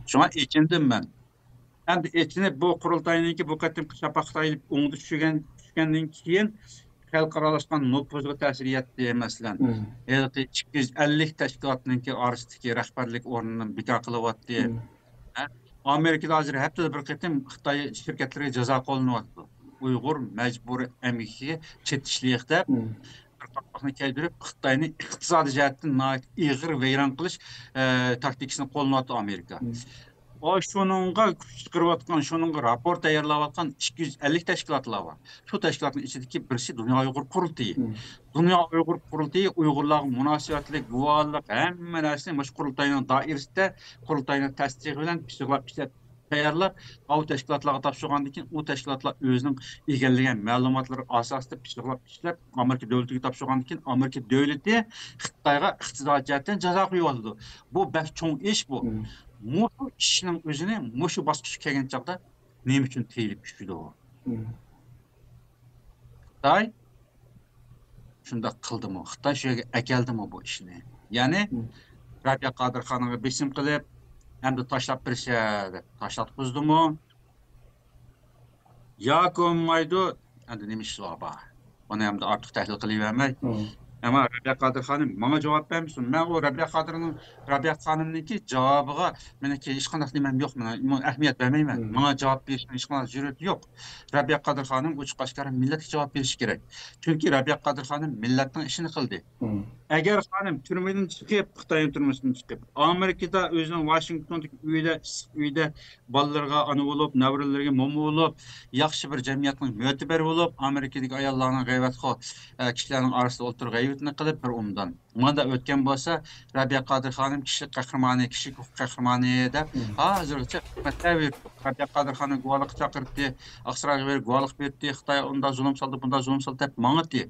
شۇڭا ئېچىندىم مەن. ئەمدى ئېچىنىپ، بۇ قۇرۇلتاينىڭكى بۇ قېتىمقى شاپاققا تايىنىپ ئوڭدا چۈشكەن، چۈشكەندىن كېيىن، خەلقئارالاشقان نوپۇزغا تەسىر يەتتى، مەسىلەن. ھېلىقى ئىككى يۈز ئەللىك تەشكىلاتنىڭكى ئارىسىدىكى رەھبەرلىك ئورنىنى بىكار قىلىۋەتتى. ھە؟ ئامېرىكىدا ھازىر ھەپتىدە بىر قېتىم خىتاي شىركەتلىرىگە جازا قوللىنىۋاتىدۇ. ئۇيغۇر مەجبۇرىي ئەمگىكىگە چېتىشلىق دەپ، بىر قاقماقنى كەيدۈرۈپ، خىتاينى ئىقتىسادىي جەھەتتىن ناھايىتى ئېغىر ۋەيران قىلىش، ئە، تاكتىكىسىنى قوللىنىۋاتىدۇ ئامېرىكا. ئۇ شۇنىڭغا كۈچ چىقىرىۋاتقان، شۇنىڭغا راپور تەييارلاۋاتقان ئىككى يۈز ئەللىك تەشكىلاتلار بار. شۇ تەشكىلاتنىڭ ئىچىدىكى بىرسى دۇنيا ئۇيغۇر قۇرۇلتىيى. دۇنيا ئۇيغۇر قۇرۇلتىيى ئۇيغۇرلارغا مۇناسىۋەتلىك، گۇۋاھلىق، ھەممە نەرسىنى مۇشۇ قۇرۇلتاينىڭ دائىرىسىدە، قۇرۇلتاينىڭ تەستىقى بىلەن پىششىقلاپ ئىشلەپ تەييارلاپ، ئاۋۇ تەشكىلاتلارغا تاپشۇرغاندىن كېيىن، ئۇ تەشكىلاتلار ئۆزىنىڭ ئىگىلىگەن مەلۇماتلىرى ئاساسىدا پىششىقلاپ ئىشلەپ، ئامېرىكا دۆلىتىگە تاپشۇرغاندىن كېيىن، ئامېرىكا دۆلىتى خىتايغا ئىقتىسادىي جەھەتتىن جازا قويۇۋاتىدۇ. بۇ بەك چوڭ ئىش بۇ. مۇشۇ ئىشنىڭ ئۆزىنى مۇشۇ باسقۇچقا كەلگەن چاغدا نېمە ئۈچۈن تېيىلىپ چۈشىدۇ؟ خىتاي شۇنداق قىلدىمۇ؟ خىتاي شۇ يەرگە ئەكەلدىمۇ بۇ ئىشنى؟ يەنى، رەبىيە قادىر خانىمغا بېسىم قىلىپ، ئەمدى تاشلاپ بېرىشە دەپ تاشلاتقۇزدىمۇ؟ ياكى بولمايدۇ، ئەمدى نېمە ئىشلار بار؟ بۇنى ئەمدى ئارتۇق تەھلىل قىلىۋەرمەي. ئەمما رەبىيە قادىر خانىم ماڭا جاۋاب بەرمىسۇن. مەن ئۇ رەبىيە قادىرنىڭ، رەبىيە خانىمنىڭكى جاۋابىغا مېنىڭكى ھېچقانداق نېمەم يوق. مېنىڭ ئەھمىيەت بەرمەيمەن. ماڭا جاۋاب بېرىشنىڭ ھېچقانداق زۆرۈرىيىتى يوق. رەبىيە قادىر خانىم ئوچۇق ئاشكارا مىللەتكە جاۋاب بېرىشى كېرەك. چۈنكى رەبىيە قادىر خانىم مىللەتنىڭ ئىشىنى قىلدى. ئەگەر خانىم تۈرمىدىن چىقىپ، خىتاينىڭ تۈرمىسىدىن چىقىپ، ئامېرىكىدا ئۆزىنىڭ ۋاشىنگتوندىكى ئۆيىدە، ئىسسىق ئۆيىدە بالىلىرىغا ئانا بولۇپ، نەۋرىلىرىگە موما بولۇپ، ياخشى بىر جەمئىيەتنىڭ مۆتىبەر بولۇپ، ئامېرىكىدىكى ئاياللارنىڭ غەيۋەتخور، ئە، كىشىلەرنىڭ ئارىسىدا ئولتۇرۇپ غەيۋىتىنى قىلىپ، بىر ئومدان مانا ئۆتكەن بولسا، رەبىيە قادىر خانىم كىشىلىك قەھرىمانى، كىشىلىك ھوقۇق قەھرىمانى دەپ ھازىرغىچە ھۆرمەتلەۋېرىپ، رەبىيە قادىر خانىم گۇۋاھلىققا چاقىرتتى، ئاقسارايغا بېرىپ گۇۋاھلىق بېرىتتى، خىتاي ئۇنداق زۇلۇم سالدى، بۇنداق زۇلۇم سالدى دەپ ماڭاتتى.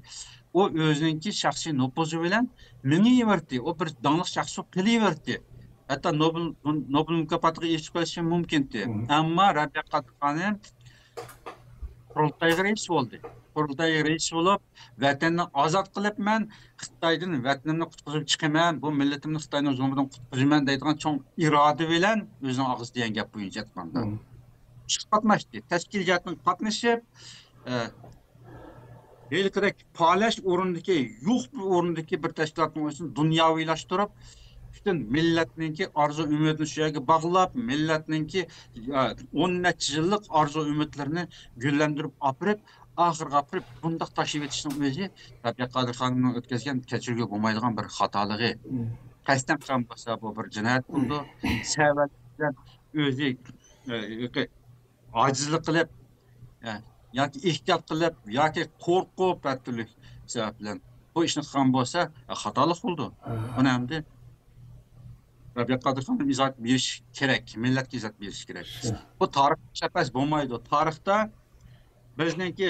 ئۇ ئۆزىنىڭكى شەخسىي نوپۇزى بىلەن مېڭىۋەردى. ئۇ بىر داڭلىق شەخس بولۇپ قېلىۋەردى. ھەتتا نوبېل، نوبېل مۇكاپاتىغا ئېرىشىپ قېلىشى مۇمكىنتى. ئەمما رەبىيە قادىر خانىم قۇرۇلتايغا رەئىس بولدى. قۇرۇلتايغا رەئىس بولۇپ، ۋەتەننى ئازاد قىلىپ، مەن خىتايدىن ۋەتىنىمنى قۇتقۇزۇپ چىقىمەن، بۇ مىللىتىمنى خىتاينىڭ زۇلمىدىن قۇتقۇزىمەن دەيدىغان چوڭ ئىرادە بىلەن ئۆزىنىڭ ئاغزىدا دېگەن گەپ بويىچە ئېيتقاندا. ئىشقا قاتناشتى، تەشكىلىي جەھەتتىن قاتنىشىپ، ئە، ھېلىقىدەك پالەچ ئورۇندىكى، يوق بىر ئورۇندىكى بىر تەشكىلاتنىڭ ئۆزىنى دۇنياۋىلاشتۇرۇپ، پۈتۈن مىللەتنىڭكى ئارزۇ ئۈمىدىنى شۇ يەرگە باغلاپ، مىللەتنىڭكى، ئە، ئون نەچچە يىللىق ئارزۇ ئۈمىدلىرىنى گۈللەندۈرۈپ ئاپىرىپ، ئاخىرغا ئاپىرىپ بۇنداق تاشلىۋېتىشنىڭ ئۆزى رەبىيە قادىر خانىمنىڭ ئۆتكۈزگەن كەچۈرگىلى بولمايدىغان بىر خاتالىقى. قەستەن قىلغان بولسا بۇ بىر جىنايەت بولىدۇ. سەۋەب بىلەن ئۆزى، ئە، ئاجىزلىق قىلىپ، ئە، ياكى ئېھتىيات قىلىپ، ياكى قورقۇپ، ھەر تۈرلۈك سەۋەب بىلەن بۇ ئىشنى قىلغان بولسا، ئە، خاتالىق بولىدۇ. بۇنى ئەمدى رەبىيە قادىر خانىم ئىزاھات بېرىشى كېرەك، مىللەتكە ئىزاھات بېرىشى كېرەك. بۇ تارىخ تەپەس بولمايدۇ. تارىختا بىزنىڭكى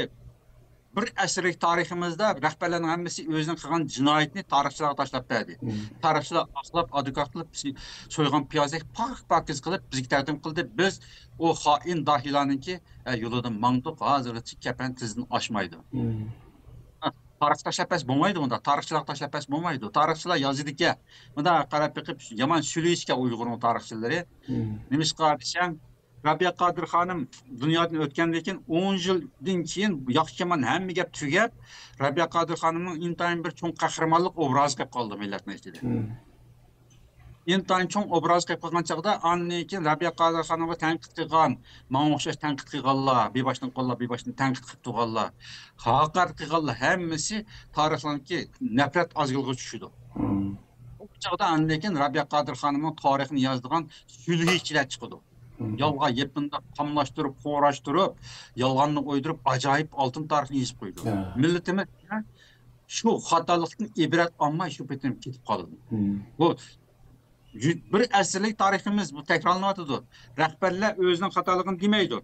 بىر ئەسىرلىك تارىخىمىزدا رەھبەرلەرنىڭ ھەممىسى ئۆزىنىڭ قىلغان جىنايىتىنى تارىخچىلارغا تاشلاپ بەردى. تارىخچىلار ئاقلاپ، ئادۋوكات قىلىپ، بىزنى سويغان پىيازدەك پاك-پاكىز قىلىپ، بىزگە تەقدىم قىلدى. بىز ئۇ خائىن داھىيلارنىڭكى، ئە، يولىدىن ماڭدۇق. ھازىرغىچە كەپەن تىزدىن ئاشمايدۇ. ھە، تارىخ تاشلاپ بەرسە بولمايدۇ ئۇنداق. تارىخچىلار تاشلاپ بەرسە بولمايدۇ. تارىخچىلار يازىدىكەن. مۇنداق قاراپ بېقىپ، يامان سۈلۈشكەن ئۇيغۇرنىڭ تارىخچىلىرى. نېمىشقا دېسەڭ، رەبىيە قادىر خانىم دۇنيادىن ئۆتكەندىن كېيىن، ئون يىلدىن كېيىن ياخشى يامان ھەممە گەپ تۈگەپ، رەبىيە قادىر خانىمنىڭ ئىنتايىن بىر چوڭ قەھرىمانلىق ئوبرازى قېلىپ قالدى مىللەتنىڭ ئىچىدە. ئىنتايىن چوڭ ئوبراز قېلىپ قالغان چاغدا، ئاندىن كېيىن رەبىيە قادىر خانىمغا تەنقىد قىلغان، ماڭا ئوخشاش تەنقىد قىلغانلار، بىباشتىن قوللاپ، بىباشتىن تەنقىد قىلىپ تۇرغانلار، ھاقارەت قىلغانلار ھەممىسى تارىخنىڭكى نەپرەت ئازگىلىغا چۈشىدۇ. ئۇ چاغدا ئاندىن كېيىن رەبىيە قادىر خانىمنىڭ تارىخىنى يازىدىغان سۈلھىچىلەر چىقىدۇ. يالغان يېپىندا قاملاشتۇرۇپ، قوراشتۇرۇپ، يالغاننى ئويدۇرۇپ، ئاجايىپ ئالتۇن تارىخنى يېزىپ قويىدۇ. مىللىتىمىز شۇ خاتالىقتىن ئىبرەت ئالماي شۇ پېتىم كېتىپ قالىدۇ. بۇ يۈ-، بىر ئەسىرلىك تارىخىمىز بۇ تەكرارلىنىۋاتىدۇ. رەھبەرلەر ئۆزىنىڭ خاتالىقىنى دېمەيدۇ.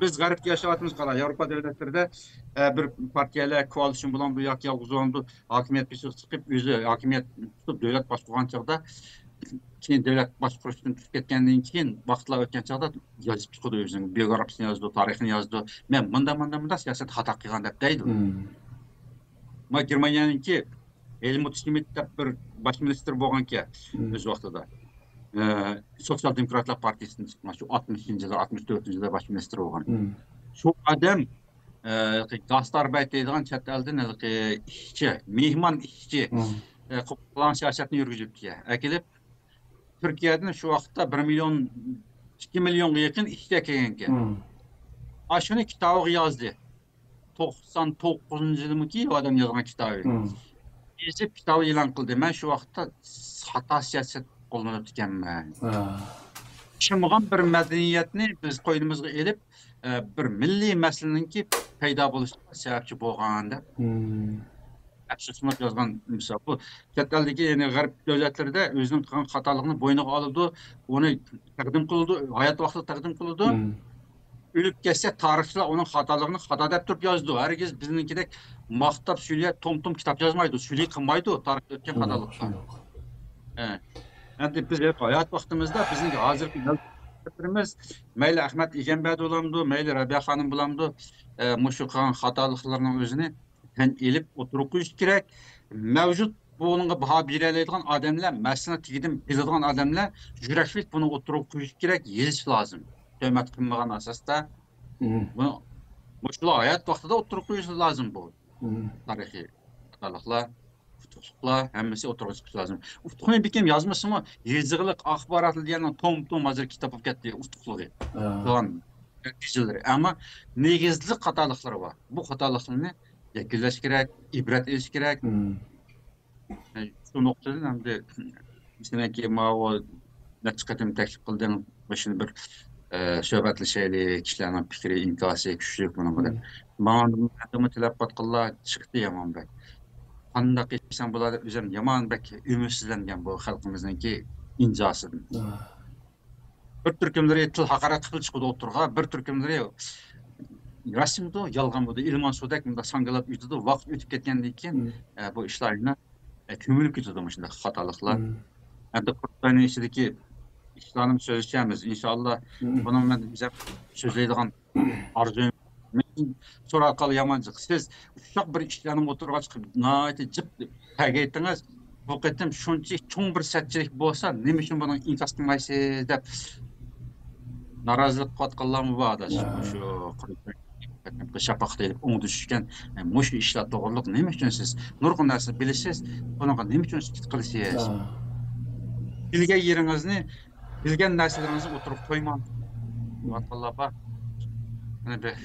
بىز غەربتە ياشاۋاتىمىز، قاراڭ، ياۋروپا دۆلەتلىرىدە، ئە، بىر پارتىيەلەر كوئالىتسىيون بولامدۇ ياكى يالغۇز بولامدۇ، ھاكىمىيەت بېشىغا چىقىپ، ئۆزى ھاكىمىيەت تۇتۇپ، دۆلەت باشقۇرغان چاغدا، كېيىن دۆلەت باشقۇرۇشتىن چۈشۈپ كەتكەندىن كېيىن، ۋاقىتلار ئۆتكەن چاغدا يازىپ چىقىدۇ، ئۆزىنىڭ بىيوگرافىيىسىنى يازىدۇ، تارىخىنى يازىدۇ. مەن مۇنداق، مۇنداق، مۇنداق سىياسەتتە خاتا قىلغان دەپ دەيدۇ. ما گېرمانىيەنىڭكى ھېلمۇت شمىت دەپ بىر باش مىنىستىر بولغانكەن ئۆز ۋاقتىدا. ئە، سوتسىيال دېموكراتلار پارتىيىسىدىن چىققان، شۇ ئاتمىشىنچى يىلى، ئاتمىش تۆتىنچى يىلى باش مىنىستىر بولغان. شۇ ئادەم، ئە، گاستاربايت دەيدىغان چەت ئەلدىن ھېلىقى ئىشچى، مېھمان ئىشچى، ئە، قوپالان سىياسەتنى يۈرگۈزۈپتىكەن. ئەكېلىپ، تۈركىيەدىن شۇ ۋاقىتتا بىر مىليون، ئىككى مىليونغا يېقىن ئىشچى ئەكەلگەنكەن. ئاشۇنى كىتابىغا يازدى. توقسان توققۇزىنچى يىلمىكى ئۇ ئادەم يازغان كىتابى. يېزىپ كىتاب ئېلان قىلدى. مەن شۇ ۋاقىتتا خاتا سىياسەت قوللىنىپتىكەنمەن. ئوخشىمىغان بىر مەدەنىيەتنى بىز قوينىمىزغا ئېلىپ، ئە، بىر مىللىي مەسىلىنىڭكى پەيدا بولۇشىغا سەۋەبچى بولغان دەپ ئەپسۇسلىنىپ يازغان مىسال. بۇ چەت ئەلدىكى، يەنى غەرب دۆلەتلىرىدە ئۆزىنىڭ قىلغان خاتالىقىنى بوينىغا ئالىدۇ، ئۇنى تەقدىم قىلىدۇ، ھايات ۋاقتىدا تەقدىم قىلىدۇ. ئۆلۈپ كەتسە، تارىخچىلار ئۇنىڭ خاتالىقىنى خاتا دەپ تۇرۇپ يازىدۇ. ھەرگىز بىزنىڭكىدەك ماختاپ سۈيلەپ، توم-توم كىتاب يازمايدۇ، سۈيلى قىلمايدۇ تارىختا ئۆتكەن خاتالىقلارنى. ھە. ئەمدى بىز ھايات ۋاقتىمىزدا بىزنىڭ ھازىرقى مەيلى ئەخمەت ئىگەمبەردى بولامدۇ، مەيلى رەبىيە خانىم بولامدۇ، ئە، مۇشۇ قىلغان خاتالىقلارنىڭ ئۆزىنى تەن ئېلىپ ئوتتۇرىغا قويۇش كېرەك. مەۋجۇت بۇنىڭغا باھا بېرەلەيدىغان ئادەملەر، مەسىلىنى تېگىدىن بىلىدىغان ئادەملەر يۈرەكلىك بۇنى ئوتتۇرىغا قويۇش كېرەك، يېزىش لازىم. تۆھمەت قىلمىغان ئاساستا بۇنى مۇشۇلار ھايات ۋاقتىدا ئوتتۇرىغا قويۇش لازىم بۇ. تارىخىي خاتالىقلار، ئۇتۇقلۇقلار ھەممىسى ئوتتۇرىغا چىقىشى لازىم. ئۇتۇقنى بىكەم يازمىسىمۇ، يېزىقلىق ئاخبارات دېگەننىڭ توم-توم ھازىر كىتاب بولۇپ كەتتى، ئۇتۇقلۇقى. قىلغان نەتىجىلىرى. ئەمما نېگىزلىك خاتالىقلىرى بار. بۇ خاتالىقلارنى يەكۈنلەش كېرەك، ئىبرەت ئېلىش كېرەك. شۇ نۇقتىدىن ئەمدى سېنىڭكى ماۋۇ نەچچە قېتىم تەكلىپ قىلدىڭ، مۇشۇنى بىر، ئە، سۆھبەتلىشەيلى، كىشىلەرنىڭ پىكرى، ئىنكاسى كۈچلۈك بۇنىڭغا دەپ. ماڭا ھەممە تىلەپ قاتقانلار چىقتى يامان بەك. قانداق قىلسام بولار دەپ ئۆزۈم يامان بەك ئۈمىدسىزلەنگەن بۇ خەلقىمىزنىڭكى ئىنجاسىدىن. بىر تۈركۈملىرى تىل ھاقارەت قىلىپ چىقىدۇ ئوتتۇرىغا، بىر تۈركۈملىرى راستمىدۇ، يالغانمىدۇ، ئىلمان سۇدەك مۇنداق ساڭگىلاپ ئۆتىدۇ. ۋاقىت ئۆتۈپ كەتكەندىن كېيىن، ئە، بۇ ئىشلار يەنە، ئە، كۆمۈلۈپ كېتىدۇ مۇشۇنداق خاتالىقلار. ئەمدى قۇرۇلتاينىڭ ئىچىدىكى ئىشلارنى سۆزلىشەمىز، ئىنشائاللا. بۇنىڭ مەن ئۆزۈم سۆزلەيدىغان ئارزۇيۇم. مەن سوراققا يامان جىق. سىز ئۇششاق بىر ئىشلارنى ئوتتۇرىغا چىقىپ، ناھايىتى جىق تەگەيتتىڭىز. بۇ قېتىم شۇنچە چوڭ بىر سەتچىلىك بولسا، نېمە ئۈچۈن بۇنىڭ ئىنكاس قىلمايسىز دەپ نارازىلىق قىلىۋاتقانلارمۇ بار، ئاداش. ھە. شۇ قېتىمقى شاپاقتا ئېلىپ ئوڭدا چۈشكەن، مۇشۇ ئىشلار توغرىلىق نېمە ئۈچۈن سىز نۇرغۇن نەرسىنى بىلىسىز، بۇنىڭغا نېمە ئۈچۈن سۈكۈت قىلىسىز؟ ھە. بىلگەن يېرىڭىزنى بىلگەن نەرسىلىرىڭىزنى ئوتتۇرىغا قويماڭ دەۋاتقانلار بار. يەنە بىر،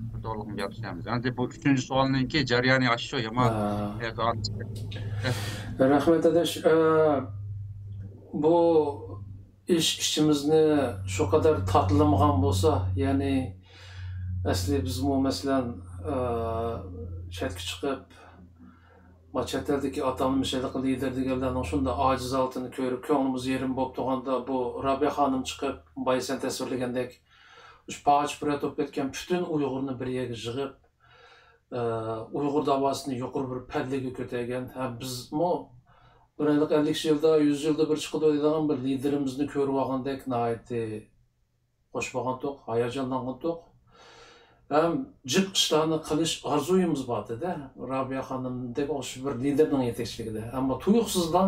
بىر توغرىلىقنى گەپ قىلىمىز. ئەمدى بۇ ئۈچىنچى سوئالنىڭكى جەريانى ئاشۇ يامان. ھە. رەھمەت، ئاداش. ئە، بۇ ئىش ئىچىمىزنى شۇ قەدەر تاتىلىمىغان بولسا، يەنى ئەسلى بىزمۇ، مەسىلەن، ئە، چەتكە چىقىپ، ما چەت ئەلدىكى ئاتالمىش ھېلىقى لىدېر دېگەنلەرنىڭ شۇنداق ئاجىز ھالىتىنى كۆرۈپ، كۆڭلىمىز يېرىم بولۇپ تۇرغاندا، بۇ رابىيە خانىم چىقىپ، بايا سەن تەسۋىرلىگەندەك، شۇ پارچە-پۇرە بولۇپ كەتكەن پۈتۈن ئۇيغۇرنى بىر يەرگە يىغىپ، ئە، ئۇيغۇر داۋاسىنى يۇقىرى بىر پەللىگە كۆتەرگەن ھەم بىزمۇ بىر ئەللىك، ئەللىك يىلدا، يۈز يىلدا بىر چىقىدۇ دەيدىغان بىر لىدېرىمىزنى كۆرۈۋالغاندەك ناھايىتى خوش بولغانتۇق، ھاياجانلانغانتۇق. ھەم جىق ئىشلارنى قىلىش ئارزۇيىمىز بار ئىدى، رابىيە خانىمدەك ئوخشاش بىر لىدېرنىڭ يېتەكچىلىكىدە. ئەمما تۇيۇقسىزلا،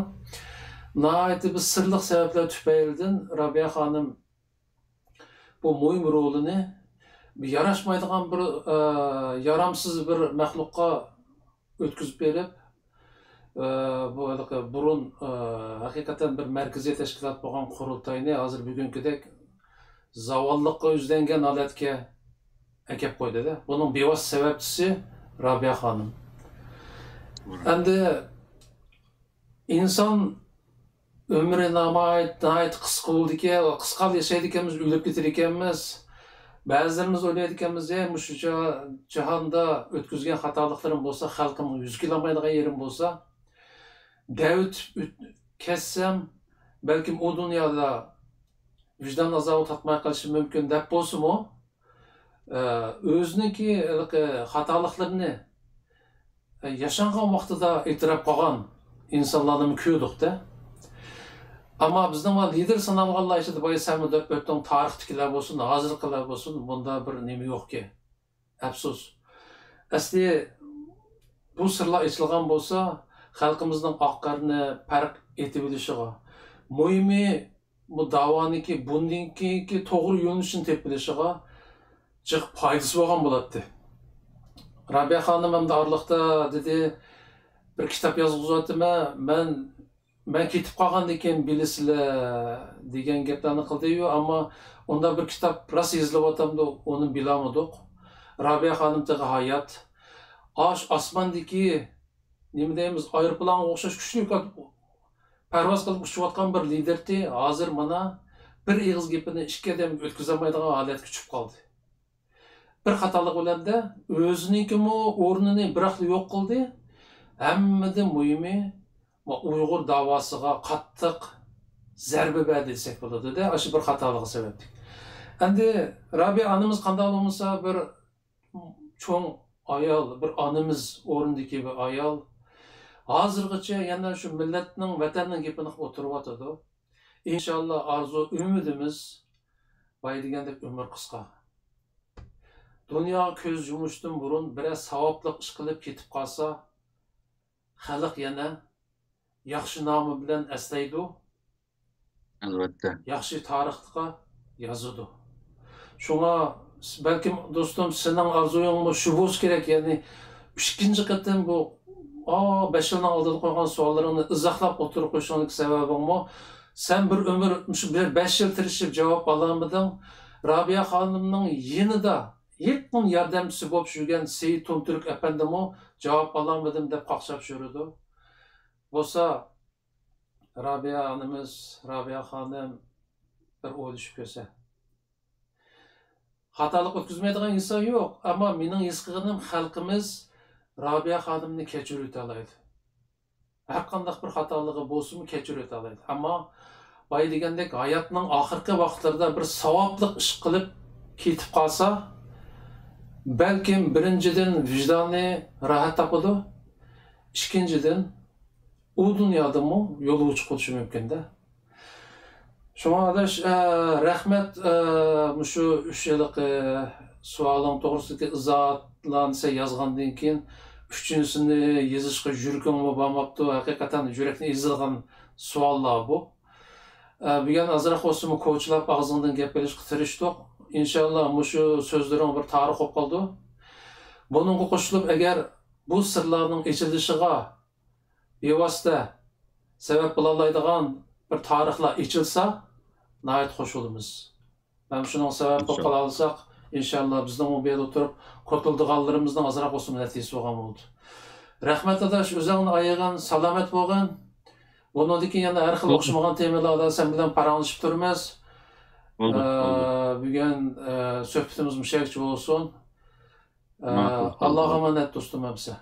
ناھايىتى بىر سىرلىق سەۋەبلەر تۈپەيلىدىن رابىيە خانىم بۇ مۇھىم رولىنى بىر ياراشمايدىغان بىر، ئە، يارامسىز بىر مەخلۇققا ئۆتكۈزۈپ بېرىپ، ئە، بۇ ھېلىقى بۇرۇن، ئە، ھەقىقەتەن بىر مەركىزىي تەشكىلات بولغان قۇرۇلتاينى ھازىر بۈگۈنكىدەك زاۋاللىققا يۈزلەنگەن ھالەتكە ئەكەپ قويدى-دە. بۇنىڭ بىۋاسىتە سەۋەبچىسى رابىيە خانىم. ئەمدى ئىنسان ئۆمرى نامايىت-، ناھايىتى قىسقا بولىدىكەن، قىسقا ياشايدىكەنمىز، ئۆلۈپ كېتىدىكەنمىز. بەزىلىرىمىز ئويلايدىكەنمىز، ھەي، مۇشۇ جا-، جاھاندا ئۆتكۈزگەن خاتالىقلىرىم بولسا، خەلقىمغا يۈز كېلەلمەيدىغان يېرىم بولسا، دەۋېتىپ ئۆت-، كەتسەم، بەلكىم ئۇ دۇنيادا ۋىجدان ئازابى تارتماي قېلىشىم مۇمكىن دەپ بولسىمۇ، ئە، ئۆزىنىڭكى ھېلىقى خاتالىقلىرىنى، ئە، ياشانغان ۋاقتىدا ئېتىراپ قىلغان ئىنسانلارنىمۇ كۆردۇق-تە. ئەمما بىزنىڭ مانا لىدېر سانالغانلار ئىچىدە بايا سەنمۇ دەپ ئۆتتۈڭ، تارىختىكىلەر بولسۇن، ھازىرقىلار بولسۇن، بۇندا بىر نېمە يوقكەن. ئەپسۇس. ئەسلى بۇ سىرلار ئېچىلغان بولسا، خەلقىمىزنىڭ ئاق قارىنى پەرق ئېتىۋېلىشىغا، مۇھىمى بۇ داۋانىڭكى بۇندىن كېيىنكى توغرا يۆنىلىشىنى تېپىۋېلىشىغا جىق پايدىسى بولغان بولاتتى. رابىيە خانىم ئەمدى ئارىلىقتا دېدى، بىر كىتاب يازغۇزۇۋاتىمەن، مەن، مەن كېتىپ قالغاندىن كېيىن بىلىسىلەر دېگەن گەپلەرنى قىلدى-يۇ، ئەمما ئۇنداق بىر كىتاب راست يېزىلىۋاتامدۇ، ئۇنى بىلەلمىدۇق. رابىيە خانىم تېخى ھايات. ئاش ئاسماندىكى نېمە دەيمىز، ئايروپىلانغا ئوخشاش كۈچلۈك پەرۋاز قىلىپ ئۇچۇۋاتقان بىر لىدېرتى، ھازىر مانا بىر ئېغىز گېپىنى ئىككى ئادەمگە ئۆتكۈزەلمەيدىغان ھالەتكە چۈشۈپ قالدى. بىر خاتالىق بىلەندە ئۆزىنىڭكىمۇ ئورنىنى بىراقلا يوق قىلدى. ھەممىدىن مۇھىمى، ما ئۇيغۇر داۋاسىغا قاتتىق زەربە بەردى دېسەك بولىدۇ-دە، ئاشۇ بىر خاتالىقى سەۋەبلىك. ئەمدى رابىيە ئانىمىز قانداق بولمىسا بىر چوڭ ئايال، بىر ئانىمىز ئورنىدىكى بىر ئايال. ھازىرغىچە يەنە شۇ مىللەتنىڭ، ۋەتەننىڭ گېپىنى قىلىپ ئولتۇرۇۋاتىدۇ. ئىنشاللا ئارزۇ ئۈمىدىمىز باي دېگەندەك ئۆمۈر قىسقا. دۇنياغا كۆز يۇمۇشتىن بۇرۇن بىرەر ساۋابلىق ئىش قىلىپ كېتىپ قالسا، خەلق يەنە ياخشى نامى بىلەن ئەسلەيدۇ. ئەلۋەتتە. ياخشى تارىخقا يازىدۇ. شۇڭا بەلكىم دوستۇم سېنىڭ ئارزۇيۇڭمۇ شۇ بولسا كېرەك، يەنى ئىككىنچى قېتىم بۇ ئا، بەش يىلنىڭ ئالدىدا قويغان سوئاللىرىڭنى ئىزاھلاپ ئوتتۇرىغا قويۇشۇڭدىكى سەۋەبىڭمۇ، سەن بىر ئۆمۈر مۇشۇ بىر بەش يىل تىرىشىپ جاۋاب ئالالمىدىڭ. رابىيە خانىمنىڭ يېنىدا يېقىن ياردەمچىسى بولۇپ يۈرگەن سېيىت تۇنتۈرك ئەپەندىمۇ جاۋاب ئالالمىدىم دەپ قاقشاپ يۈرىدۇ. بولسا رابىيە ئانىمىز، رابىيە خانىم بىر ئويلىشىپ كۆرسە. خاتالىق ئۆتكۈزمەيدىغان ئىنسان يوق، ئەمما مېنىڭ ھېس قىلغىنىم خەلقىمىز رابىيە خانىمنى كەچۈرۈۋېتەلەيدۇ. ھەرقانداق بىر خاتالىقى بولسىمۇ كەچۈرۈۋېتەلەيدۇ. ئەمما باي دېگەندەك ھاياتنىڭ ئاخىرقى ۋاقىتلىرىدا بىر ساۋابلىق ئىش قىلىپ كېتىپ قالسا، بەلكىم بىرىنچىدىن ۋىجدانى راھەت تاپىدۇ، ئىككىنچىدىن ئۇ دۇنيادىمۇ يولغا چىقىۋېتىشى مۇمكىن-دە. شۇڭا ئاداش، ئە، رەھمەت، ئە، مۇشۇ ئۈچ ھېلىقى سوئالىڭ توغرىسىدىكى ئىزاھاتلارنى سەن يازغاندىن كېيىن، ئۈچىنچىسىنى يېزىشقا يۈرىكىڭمۇ بارماپتۇ. ھەقىقەتەن يۈرەكنى ئېزىدىغان سوئاللار بۇ. ئە، بۈگۈن ئازراق بولسىمۇ كوچىلاپ ئاغزىڭدىن گەپ ئېلىشقا تىرىشتۇق. ئىنشاللا مۇشۇ سۆزلىرىڭ بىر تارىخ بولۇپ قالىدۇ. بۇنىڭغا قوشۇلۇپ، ئەگەر بۇ سىرلارنىڭ ئېچىلىشىغا بىۋاسىتە سەۋەب بولالايدىغان بىر تارىخلار ئېچىلسا، ناھايىتى خوش بولىمىز. مەن شۇنىڭ سەۋەب بولۇپ قالالىساق، ئىنشاللا بىزنىڭمۇ بۇ يەردە ئولتۇرۇپ كوتۇلدىغانلىرىمىزنىڭ ئازراق بولسىمۇ نەتىجىسى بولغان بولىدۇ. رەھمەت ئاداش، ئۆزۈڭنى ئايىغىن، سالامەت بولغىن. بۇنىڭدىن كېيىن يەنە ھەر خىل ئوخشىمىغان تېمىلاردا سەن بىلەن پاراڭلىشىپ تۇرىمىز. بولدى، بولدى. ئە، بۈگۈن، ئە، سۆھبىتىمىز مۇشۇ يەرگىچە بولسۇن. ئە، ماقۇل، ئاللاغا ئامانەت دوستۇم ھەمسە.